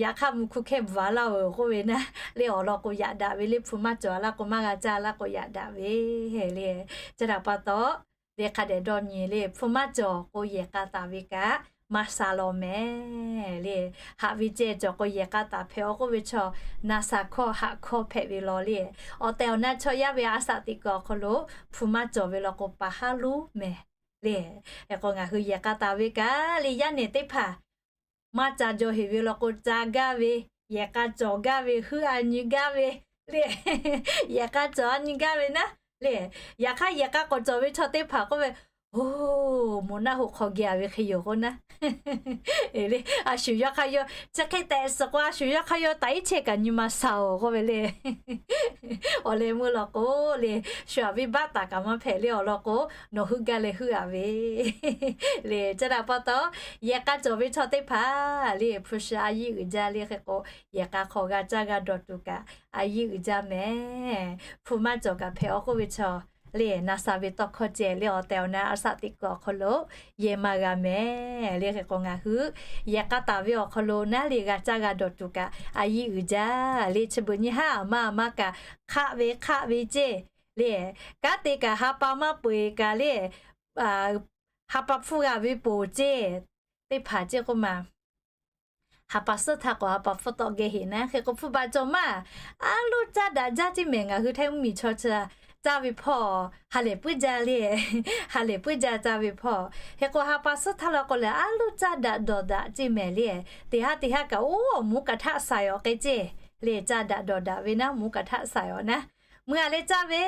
Yaꞈ hk'aˇ muꞈ hk'u hkehˇ bvuhˬ a laˇ-oˬ k'oˆ ve naˉ le. Awˬ lawn k'o yaꞈ daꞈ ve le, hpu maˇ cawˬ laˇ k'o maˇ g'a caˇ laˇ k'o yaꞈ daꞈ ve le. Chi htaꞈ pa taw le, hk'a dehꞈ dawˇ nyi le, hpu maˇ cawˬ k'o yehˬ k'a taˍ ve kaꞈ maˇ sha law mehˍ le. Haꞈ ve ceh cawˬ k'o yehˬ k'a taˍ hpehꞈ-aw k'oˆ ve chaw, na sha hkawˇ haꞈ hkawˇ hpehꞈ ve law le. Awˬ tehˬ awˬ na chaw yaˇ ve a shaꞈ teꞈ kuiˬ awˬ hk'aw lo hpu maˇ cawˬ ve law k'o pa haˉ luˉ mehˍ le. Hk'e k'o ngaˬ hui yehˬ k'a taˍ ve kaꞈ le, yaˇ nehˬ teˇ hpaˍ maˇ ca jaw heˍ ve law k'o ca gaˇ ve, yehˬ k'a cawˬ gaˇ ve, heuˆ a nyi gaˇ ve le. Yehˬ k'a cawˬ a nyi gaˇ ve naˉ le. Yaꞈ hk'aˇ yehˬ k'a k'awꞈ cawˬ ve chaw teˇ hpaˍ k'oˆ ve, Oˇ, moˬ naˆ hoꞈ hk'aw geh-a ve hk'e yoˬ k'o naˉ. Le, a shu yawˇ hk'a yaw chi hk'e tehꞈ suhˍ k'o, a shu yawˇ hk'a yaw taꞈ iˉ chehˇ kaꞈ nyi ma sha-oˬ k'oˆ ve le. Awˬ leh meuˇ law k'o le, shu-aˬ viˇ baˆ taˍ kaꞈ maˇ hpehꞈ le awˬ lawn k'o, nawˬ heuˆ gaˇ leh heuˆ-a ve le. Chi htaꞈ pa taw, yehˬ k'a cawˬ ve chaw teˇ hpaˍ le, hpu shi a yiˇ uiˍ jaˇ le hk'e k'o, yehˬ k'a hk'aw g'a caˇ g'a dawˬ tuˬ kaꞈ a yiˇ uiˍ jaˇ mehˍ. Hpu maˇ cawˬ kaꞈ hpehꞈ-aw k'oˆ ve chaw le, na sha ve tawˇ hkawˇ ceh le, awˬ tehˬ awˬ na a shaꞈ teꞈ kuiˬ awˬ hk'aw lo yehˬ maˇ g'a mehˍ le hk'e k'o, ngaˬ hui yehˬ k'a taˍ ve awˬ hk'aw lo naˉ le g'a caˇ g'a dawˬ tuˬ kaꞈ a yiˇ uiˍ jaˇ le. Chi beuꞈ nyi haˉ a ma a ma kaꞈ hk'aˆ ve hk'aˆ ve ceˇ le, kanˉ te kaꞈ ha pa maˇ peuˬ-eˬ kaꞈ le, ha pa hpfuhˇ g'a ve poˬ ceˇ, teˇ hpaˍ ceˇ k'oˆ ma ha pa suhˉ htaˇ k'awꞈ ha pa hpfuhˇ tawˆ geh heꞈ naˉ. Hk'e k'o hpfuhˇ baˆ cawˬ maˇ, aˉ luˇ caˇ daꞈ jaˇ ceˇ mehˍ. Ngaˬ hui Htaiˇ mvuhˇmiˬ chaw chi caˇ ve hpawˇ ha lehˬ puiˉ jaˇ le. Ha lehˬ puiˉ jaˇ caˇ ve hpawˇ. Hk'e k'o ha pa suhˉ htaˇ la k'o lehˬ, aˉ luˇ caˇ daꞈ dawˬ daꞈ ceˇ mehˍ le. Teˇ haˉ teˇ haˉ kaꞈ oˇ mvuhˇ kaꞈ htaˆ shaiˍ awˬ k'e ceˇ le. Caˇ daꞈ dawˬ daꞈ ve naˉ mvuhˇ kaꞈ htaˆ shaiˍ awˬ naˉ. Mui-a leh caˇ ve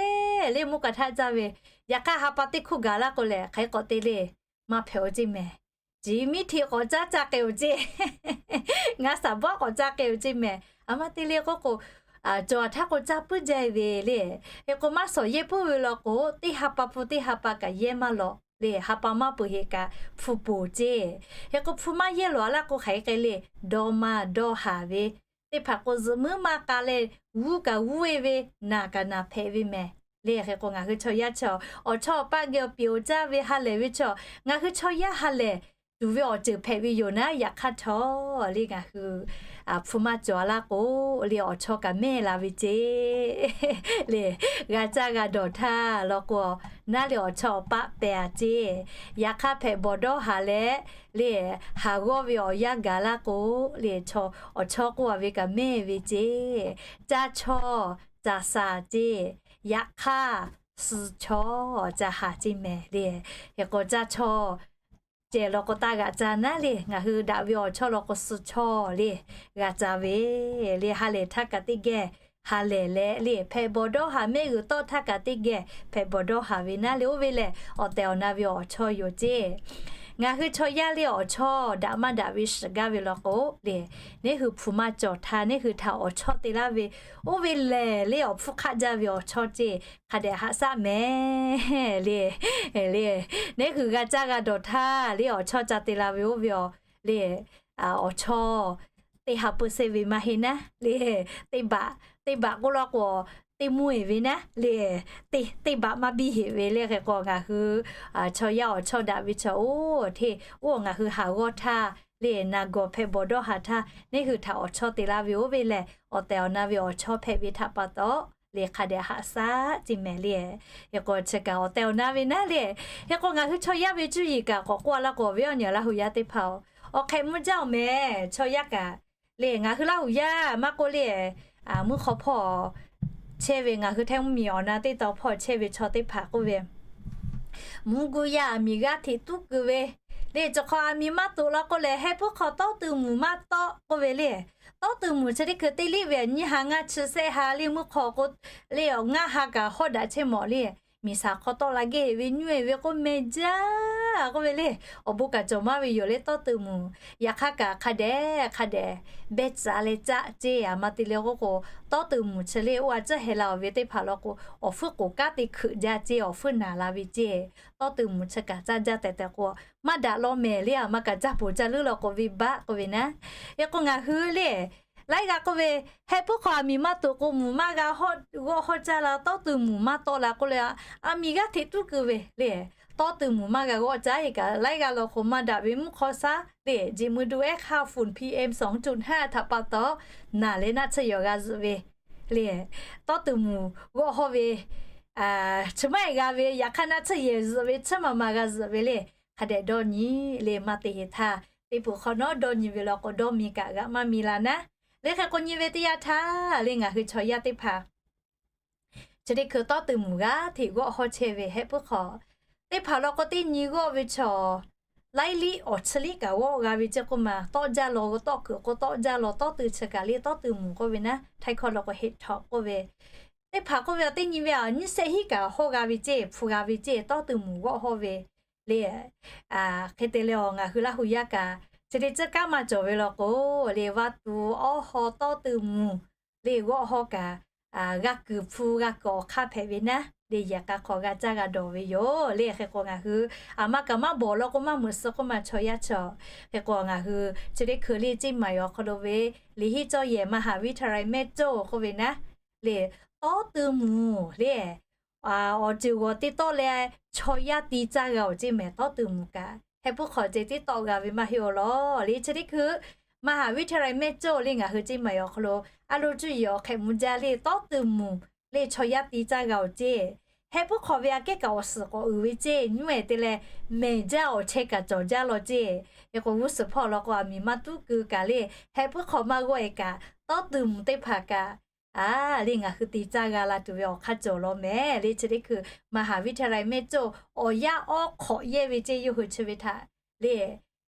le, mvuhˇ kaꞈ htaˆ caˇ ve. Yaꞈ hk'aˇ ha pa teˇ hkuˇ gaˬ la k'o lehˬ, hk'aˬ hk'e k'awꞈ te le, maˇ hpehꞈ-o ceˇ mehˍ. Chi miˉ hteꞈ k'awꞈ caˉ caˇ k'ai-o ceˇ. Ngaˇ shaˍ bawˆ k'awꞈ caˇ k'ai-o ceˇ mehˍ. A ma te le k'oˆ k'o, cawˬ htaˇ k'o caˇ puiˉ jaˇ ve le. Hk'e k'o maˇ shawˍ yehˇ puiˉ ve law k'o, teˇ ha pa hpu teˇ ha pa kaꞈ yehˇ maˇ lawꞈ le. Ha pa maˇ peuˬ heꞈ kaꞈ hpu poˬ ceˇ. Hk'e k'o hpu maˇ yehˇ lawꞈ-a laˇ k'o, hk'aˬ hk'e k'ai le, dawˇ maˇ dawˇ haˍ ve teˇ hpaˍ k'o zuhꞈ muiˉ maˇ k'a leh, g'uˇ kaꞈ g'uˇ-e ve, naˬ kaꞈ naˬ hpehꞈ ve mehˍ le. Hk'e k'o ngaˬ hui chaw yaˇ chaw awˬ chawˇ awˬ paˆ geh awˬ piˍ-oˬ caˇ ve ha lehˬ ve chaw, ngaˬ hui chaw yaˇ ha lehˬ tuˬ ve awˬ ceuˬ hpehꞈ ve yoˬ naˉ. Yaꞈ hk'aˇ htawˇ le ngaˬ hui hpu maˇ cawˬ-a laˇ k'o le, awˬ chawˇ kaꞈ mehˇ la ve ceˇ le. G'a caˇ g'a dawˬ htaˇ law k'o, naˉ le awˬ chawˇ awˬ paˆ pehˍ-a ceˇ. Yaꞈ hk'aˇ hpehꞈ bawˬ dawˇ haˍ leh le, haˍ g'awˇ ve awˬ yanˇ gaˬ laˇ k'o le, awˬ chawˇ k'oˆ-a ve kaꞈ mehˇ ve ceˇ. Caˇ chawˇ caˍ shaˍ ceˇ. Yaꞈ hk'aˇ suh chawˇ caˇ haˍ ceˇ mehˍ le. Hk'e k'o caˇ chawˇ ceh law k'o taˇ g'aꞈ caˇ naˉ le. Ngaˬ hui daꞈ ve awˬ chawˇ law k'o suh chawˇ le g'a caˇ ve le. Ha lehˬ htaˇ kaꞈ teˇ geh ha lehˬ leh le, hpehꞈ bawˬ dawˇ haˍ mehˆ g'uiˬ tawˆ htaˇ kaꞈ teˇ geh hpehꞈ bawˬ dawˇ haˍ ve naˉ le. Oˇ ve lehˬ awˬ tehˬ awˬ na ve awˬ chawˇ yoˬ ceˇ. Ngaˬ hui chaw yaˇ le awˬ chawˇ daꞈ maˇ daꞈ ve shiˍ gaˇ ve law k'o le, neˇ hui hpu maˇ cawˬ htaˇ neˇ hui htaꞈ awˬ chawˇ te laˇ ve, oˇ ve lehˬ le awˬ hpfuhˇ hk'aˆ jaˇ ve awˬ chawˇ ceˇ. Hk'a dehꞈ haꞈ shaˆ mehˍ le. Le, neˇ hui g'a caˇ g'a dawˬ htaˇ le awˬ chawˇ ca te la ve oˇ ve awˬ le, awˬ chawˇ teˇ ha pui se ve maˇ heˆ naˉ le. Teˇ baꞈ, teˇ baꞈ k'oˆ law k'o, teˇ mvuhˇ-eˬ ve naˉ le. Teˇ baꞈ maˇ biˇ heꞈ ve le. Hk'e k'o ngaˬ hui chaw yaˇ awˬ chawˇ daꞈ ve chaw oˇ hteˇ oˇ ngaˬ hui haˍ g'awˇ htaˇ le, naˬ gawˬ hpehꞈ bawˬ dawˇ haˍ htaˇ neˇ hui htaꞈ awˬ chawˇ te laˇ ve oˇ ve lehˬ, awˬ tehˬ awˬ na ve awˬ chawˇ hpehꞈ ve htaꞈ pa taw le hk'a dehꞈ haꞈ shaˆ ceˇ mehˍ le. Hk'e k'o chi kaꞈ awˬ tehˬ awˬ na ve naˉ le. Hk'e k'o ngaˬ hui chaw yaˇ ve cuˇ yiˍ kaꞈ k'awꞈ k'oˆ-a laˇ k'o, awˬ viˉ awˬ nyi Laˇ hu yaˇ teˇ hpaˍ-oˬ, awˬ hk'ehꞈ mvuh jaˇ-oˬ mehˍ. Chaw yaˇ kaꞈ le ngaˬ hui Laˇ hu yaˇ maˇ k'oˆ le, mvuhˇ hk'aw hpawˇ chehˇ ve ngaˬ hui Htaiˇ mvuhˇmiˬ awˬ na teˇ taw hpawˇ chehˇ ve chaw teˇ hpaˍ k'oˆ ve, mvuhˇ guˇ yaˇ aˬ miˍ g'aˇ hteꞈ tuˉ kuiˬ ve le. Cawˬ hk'aw aˬ miˍ maˇ toꞈ law k'o lehˬ, heh puiˉ hk'aw tawˇ tuˬ mvuhˬ maˇ tawˆ k'oˆ ve le. Tawˇ tuˬ mvuhˬ chi teˇ hkui teˇ liˇ ve nyiˇ ha ngaˇ chi sehˆ ha le mvuhˇ hk'aw k'o le, awˬ ngaˇ ha kaꞈ hawˉ daꞈ chehˇ mawˬ le. Miˬ shaˍ hk'aw tawˆ la geh ve nyuˇ-e ve k'oˆ meh jaˇ k'oˆ ve le. Awˬ bon kaꞈ cawˬ maˇ ve yoˬ le tawˇ tuˬ mvuhˬ. Yaꞈ hk'aˇ kaꞈ hk'a dehꞈ hk'a dehꞈ behˇ tcuh leh caˆ ceˇ. Aˬ ma te le k'oˆ k'o, tawˇ tuˬ mvuhˬ chi le oˇ a ciˉ heh la-oˬ ve teˇ hpaˍ law k'o, awˬ hpfuhˇ k'oˍ kanˉ te hkeuꞈ jaˇ ceˇ, awˬ hpfuhˇ naˬ la ve ceˇ. Tawˇ tuˬ mvuhˬ chi kaꞈ caˇ jaˇ tehꞈ tehꞈ k'o, maˇ daꞈ law mehˍ le. Aˬ ma kaꞈ caˇ poˬ caˇ leuˉ law k'o ve baˆ k'oˆ ve naˉ. Hk'e k'o ngaˬ hui le, laiˉ g'aˇ k'oˆ ve, heh puiˉ hk'aw aˬ miˍ maˇ toꞈ k'o mvuhˬ maˇ g'a hawˆ g'awˆ hawˆ caˇ la, tawˇ tuˬ mvuhˬ maˇ tawˆ la k'oˆ le, aˬ miˍ g'aˇ hteꞈ tuˉ kuiˬ ve le. Tawˇ tuˬ mvuhˬ maˇ g'a g'awˆ caˇ-e kaꞈ, laiˉ g'aˇ law k'o maˇ daꞈ ve mvuhˇ hk'aw shaˉ le, jeꞈ mui du ehˉ hk'aˇ funˍ P M sawˍ tuˬ htaˇ htaꞈ pa taw, naˬ leh naˆ tsuhˇ yehˬ g'a zuhꞈ ve le. Tawˇ tuˬ mvuhˬ g'awˆ hawˆ ve chi maˇ heˆ g'a ve, yaꞈ hk'aˇ naˆ tsuhˇ yehˬ zuhꞈ ve tsuhˇ maˍ maˍ g'a zuhꞈ ve le. Hk'a dehꞈ dawˇ nyi le. Maˇ te heˍ htaˇ, teˇ peuˬ hk'awꞈ nawˉ dawˇ nyi ve law k'o, dawˇ mi kaꞈ g'a maˇ mi la naˉ. Le hk'e k'o nyi ve teˇ yanˇ htaˇ le, ngaˬ hui chaw yaˇ teˇ hpaˍ chi teˇ hkui tawˇ tuˬ mvuhˬ g'aˇ hteꞈ g'awˆ hawˆ chehˇ ve heh puiˉ hk'aw, teˇ hpaˍ law k'o teˇ nyi g'awˆ ve chaw, laiˉ liˇ awˬ chi liˇ kaꞈ g'awˆ g'a ve ceˇ k'oˆ ma, tawˆ jaˇ law, tawˆ kuiˬ k'o tawˆ jaˇ law, tawˇ tuˬ chi kaꞈ le tawˇ tuˬ mvuhˬ k'oˆ ve naˉ, Htaiˇ hkawˇ law k'o เห็ดถอบ k'oˆ ve. Teˇ hpaˍ k'oˆ ve, teˇ nyi ve aˬ nyiˇ shehˆ hiˉ kaꞈ hawˇ g'a ve ceˇ, hpu g'a ve ceˇ, tawˇ tuˬ mvuhˬ g'awˆ hawˇ ve le. Hk'e te leh awˬ ngaˬ hui Laˇ hu yaˇ kaꞈ chi teˇ ceuˬ kanˉ maˇ cawˬ ve law k'o, le vaˇ tuˬ awˉ haw tawˇ tuˬ mvuhˬ le g'awˆ haw kaꞈ g'a kuiˬ hpu g'a kuiˬ awˬ hk'aˇ hpehꞈ ve naˉ le, yehˬ k'a hk'awꞈ g'a caˇ g'a dawˬ ve yoˬ le. Hk'e k'o ngaˬ hui aˬ ma kaꞈ maˇ bawˬ law k'o maˇ meuꞈ suh k'oˆ ma chaw yaˇ chaw. Hk'e k'o ngaˬ hui chi teˇ hkui le Ceˇ maˍ awˬ hk'aw lo ve liꞈ hiˆ cawˇ yehˬ มหาวิทยาลัยแม่โจ้ k'oˆ ve naˉ le, tawˇ tuˬ mvuhˬ le awˬ ceuˬ g'awˬ teˇ tawˆ leh chaw yaˇ ti caˇ g'a awˬ ceˇ mehˍ. Tawˇ tuˬ mvuhˬ kaꞈ heh puiˉ hk'awꞈ ceh tiˉ tawˆ g'a ve maˇ heˆ awˬ lawn le. Chi teˇ hkui มหาวิทยาลัยแม่โจ้ le ngaˬ hui Ceˇ maˍ awˬ hk'aw lo a lo cuˇ yiˍ awˬ hk'ehꞈ mvuh jaˇ le, tawˇ tuˬ mvuhˬ le chaw yaˇ ti caˇ g'a awˬ ceˇ. Heh puiˉ hk'awꞈ ve aꞈ kehˉ kaꞈ awˬ suhˍ k'awꞈ uiˍ ve ceˇ, nyiˇ ehˍ te leh mehˬ jaˇ awˬ chehˇ kaꞈ cawˬ jaˇ law ceˇ. Hk'e k'o g'uˇ suhˍ hpawˇ law k'o aˬ miˍ maˇ tuˉ keu kaꞈ le, heh puiˉ hk'awꞈ maˇ g'awˇ e kaꞈ tawˇ tuˬ mvuhˬ teˇ hpaˍ kaꞈ a le ngaˬ hui ti caˇ g'a la tuˬ ve awˬ hk'aˇ cawˬ law mehˍ le. Chi teˇ hkui มหาวิทยาลัยแม่โจ้ awˬ yanˇ awˉ hk'awꞈ yehˇ ve ceˇ yawˇ hui chi ve htaꞈ le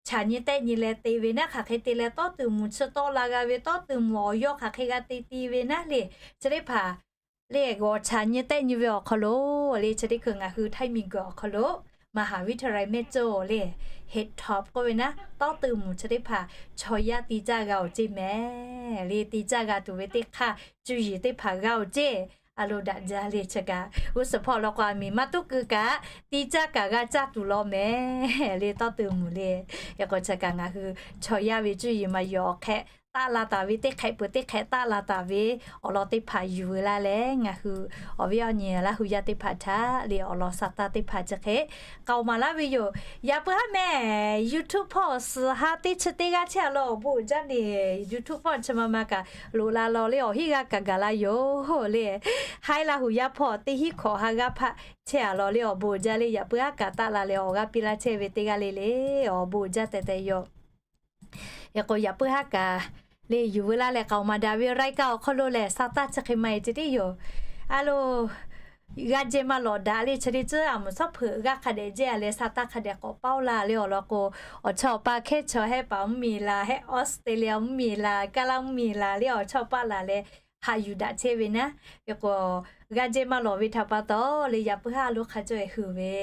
chaꞈ nyi tehˆ nyi leh te ve naˉ. Hk'aˬ hk'e te leh tawˇ tuˬ mvuhˬ chi tawˆ la g'a ve, tawˇ tuˬ mvuhˬ awˬ yawˇ hk'aˬ hk'e g'a te ti ve naˉ le. Chi teˇ hpaˍ le g'awˬ chaꞈ nyi tehˆ nyi ve awˬ hk'aw lo le chi teˇ hkui ngaˬ hui Htaiˇ miˬguiˬ awˬ hk'aw lo มหาวิทยาลัยแม่โจ้ le เฮดทอป k'oˆ ve naˉ, tawˇ tuˬ mvuhˬ chi teˇ hpaˍ chaw yaˇ ti caˇ g'a awˬ ceˇ mehˍ le. Ti caˇ g'a tuˬ ve teˇ hk'aˇ cuˇ yiˍ teˇ hpaˍ g'a awˬ ceˇ a lo daꞈ jaˇ le. Chi kaꞈ g'uˇ suhˍ hpawˇ law k'o aˬ miˍ maˇ tuˉ keu kaꞈ ti caˇ kaꞈ g'a caˇ tuˬ law mehˍ le, tawˇ tuˬ mvuhˬ le. Hk'e k'o chi kaꞈ ngaˬ hui chaw yaˇ ve cuˇ yiˍ maˇ yiˍ awˬ hk'ehꞈ taˆ la taˍ ve teˇ hk'ehꞈ peuˬ teˇ hk'ehꞈ taˆ la taˍ ve awˬ lawn teˇ hpaˍ yuˬ veu laˇ leh ngaˬ hui awˬ viˉ awˬ nyi Laˇ hu yaˇ teˇ hpaˍ htaꞈ le awˬ lawn sa taˇ teˇ hpaˍ chi hk'e k'aoˍ maˍ laˇ ve yoˬ. Yaꞈ puiˉ haˉ mehˍ YouTube hpawˇ suhˍ ha teˇ chi teˇ g'aˇ chehˇ a law awˬ bon uiˍ jaˇ le. YouTube hpawˇ chi ma ma kaꞈ loꞈ la law le awˬ hinˉ g'aˇ kaꞈ gaˬ la yoˬ le. Haiˉ Laˇ hu yaˇ hpawˇ teˇ hinˉ hkawꞈ ha g'aˇ hpaˆ chehˇ a law le awˬ bon uiˍ jaˇ le. Yaꞈ puiˉ haˉ kaꞈ taˆ la leh awˬ g'aˇ piˇ laˇ chehˇ ve teˇ g'aˇ le le awˬ bon uiˍ jaˇ tehꞈ tehꞈ yoˬ. Hk'e k'o yaꞈ puiˉ haˉ kaꞈ le yuˬ veu laˇ leh k'aoˍ maˍ daꞈ ve รายการ awˬ hk'aw lo lehˬ sa taˇ chi hk'e maˇ e ceh tiˉ yoˬ. A lo g'a jehˇ maˇ lawꞈ daꞈ le chi teˇ ceuˬ aˬ mvuhˬ shawˉ hpeuꞈ g'aˇ hk'a dehꞈ jehˇ a leh sa taˇ hk'a dehꞈ k'awꞈ paoˇ la le awˬ lawn k'o, awˬ chawˇ awˬ paˇ hkehˉ chaw hehˉ paˍ mvuhˇmiˬ la hehˉ Australia mvuhˇmiˬ la Kaˇlaˇ mvuhˇmiˬ la le awˬ chawˇ paˇ laˬ leh haꞈ yuˬ daꞈ chehˇ ve naˉ. Hk'e k'o g'a jehˇ maˇ lawꞈ ve htaꞈ pa taw le yaꞈ puiˉ haˉ a lo hk'a cawˇ e hui ve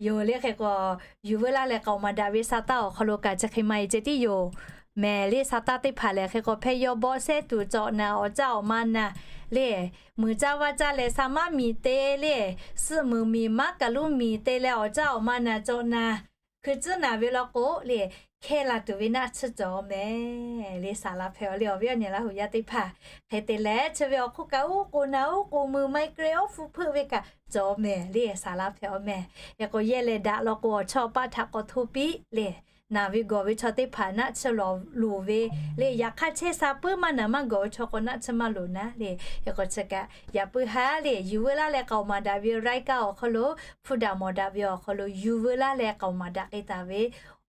yoˬ le. Hk'e k'o yuˬ veu laˇ leh k'aoˍ maˍ daꞈ ve sa taˇ awˬ hk'aw lo kaꞈ chi hk'e maˇ e ceh tiˉ yoˬ. Mehˍ le sa taˇ teˇ hpaˍ lehˬ hk'e k'o hpehˇ yawˇ bawˆ sehˉ tuˬ cawꞈ naˍ awˬ caˇ awˬ ma naˍ le, muiˬ caˇ vaˇ caˇ leh sa maˉ miˬ te le, suhˆ muiˬ miˬ maˉ kaˍ luˉ miˬ te leh awˬ caˇ awˬ ma naˍ cawꞈ naˍ hkui tcuhˉ naˍ ve law k'o le, hkehˇ la tuˬ ve naˆ tsuhˇ cawˬ mehˍ le saˍ laˍ hpehꞈ a le awˬ viˉ awˬ nyi Laˇ hu yaˇ teˇ hpaˍ. Hk'e te leh chi ve awˬ hk'oˆ kaꞈ uˉ k'o naˍ uˉ k'o mui maiˇ k'e awˉ hpu hpeuˆ ve kaꞈ cawˬ mehˍ le saˍ laˍ hpehꞈ a mehˍ. Hk'e k'o yehˇ leh daꞈ law k'o awˬ chawˇ paˆ htaꞈ k'awꞈ hto piˇ le. Naˍ ve gawˬ ve chaw teˇ hpaˍ naˆ tsuhˇ lawˬ loˍ ve le. Yaꞈ hk'aˇ chehˇ sha puiˉ maˇ naˍ maˇ gawˬ ve chaw k'o naˆ tsuhˇ maˇ loˍ naˉ le. Hk'e k'o chi kaꞈ yaꞈ puiˉ haˉ le yuˬ veu laˇ leh k'aoˍ maˍ daꞈ ve รายการ awˬ hk'aw lo hpu daꞈ mawˬ daꞈ ve awˬ hk'aw lo yuˬ veu laˇ leh k'aoˍ maˍ daꞈ k'ai taˍ ve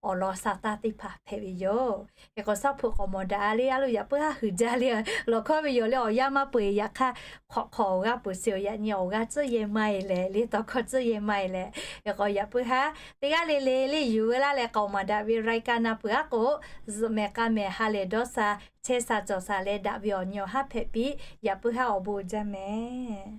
awˬ lawn sa taˇ teˇ hpaˍ hpehꞈ ve yoˬ. Hk'e k'o shaˉ hpu k'awꞈ mawˬ daꞈ le a lo yaꞈ puiˉ haˉ hui jaˇ le lawˬ hkawˇ ve yoˬ le awˬ yanˇ maˇ peu eˬ yaꞈ hk'aˇ hk'awꞈ hk'awꞈ awˬ g'aˇ peuˬ sheˍ awˬ yaꞈ nyi awˬ g'aˇ tcuhˉ yehˇ maˇ e leh le tawˇ hkawˇ tcuhˉ yehˇ maˇ e leh. Hk'e k'o yaꞈ puiˉ haˉ teˇ g'aˇ le le le yuˬ veu laˇ leh k'aoˍ maˍ daꞈ ve รายการ na peuˬ aˉ k'o zuhꞈ mehˍ k'a mehˍ ha lehˬ dawˇ sha chehˇ sha cawˬ sha leh daꞈ ve awˬ nyi awˬ haˉ hpehꞈ piˇ. Yaꞈ puiˉ haˉ awˬ bon uiˍ jaˇ mehˍ.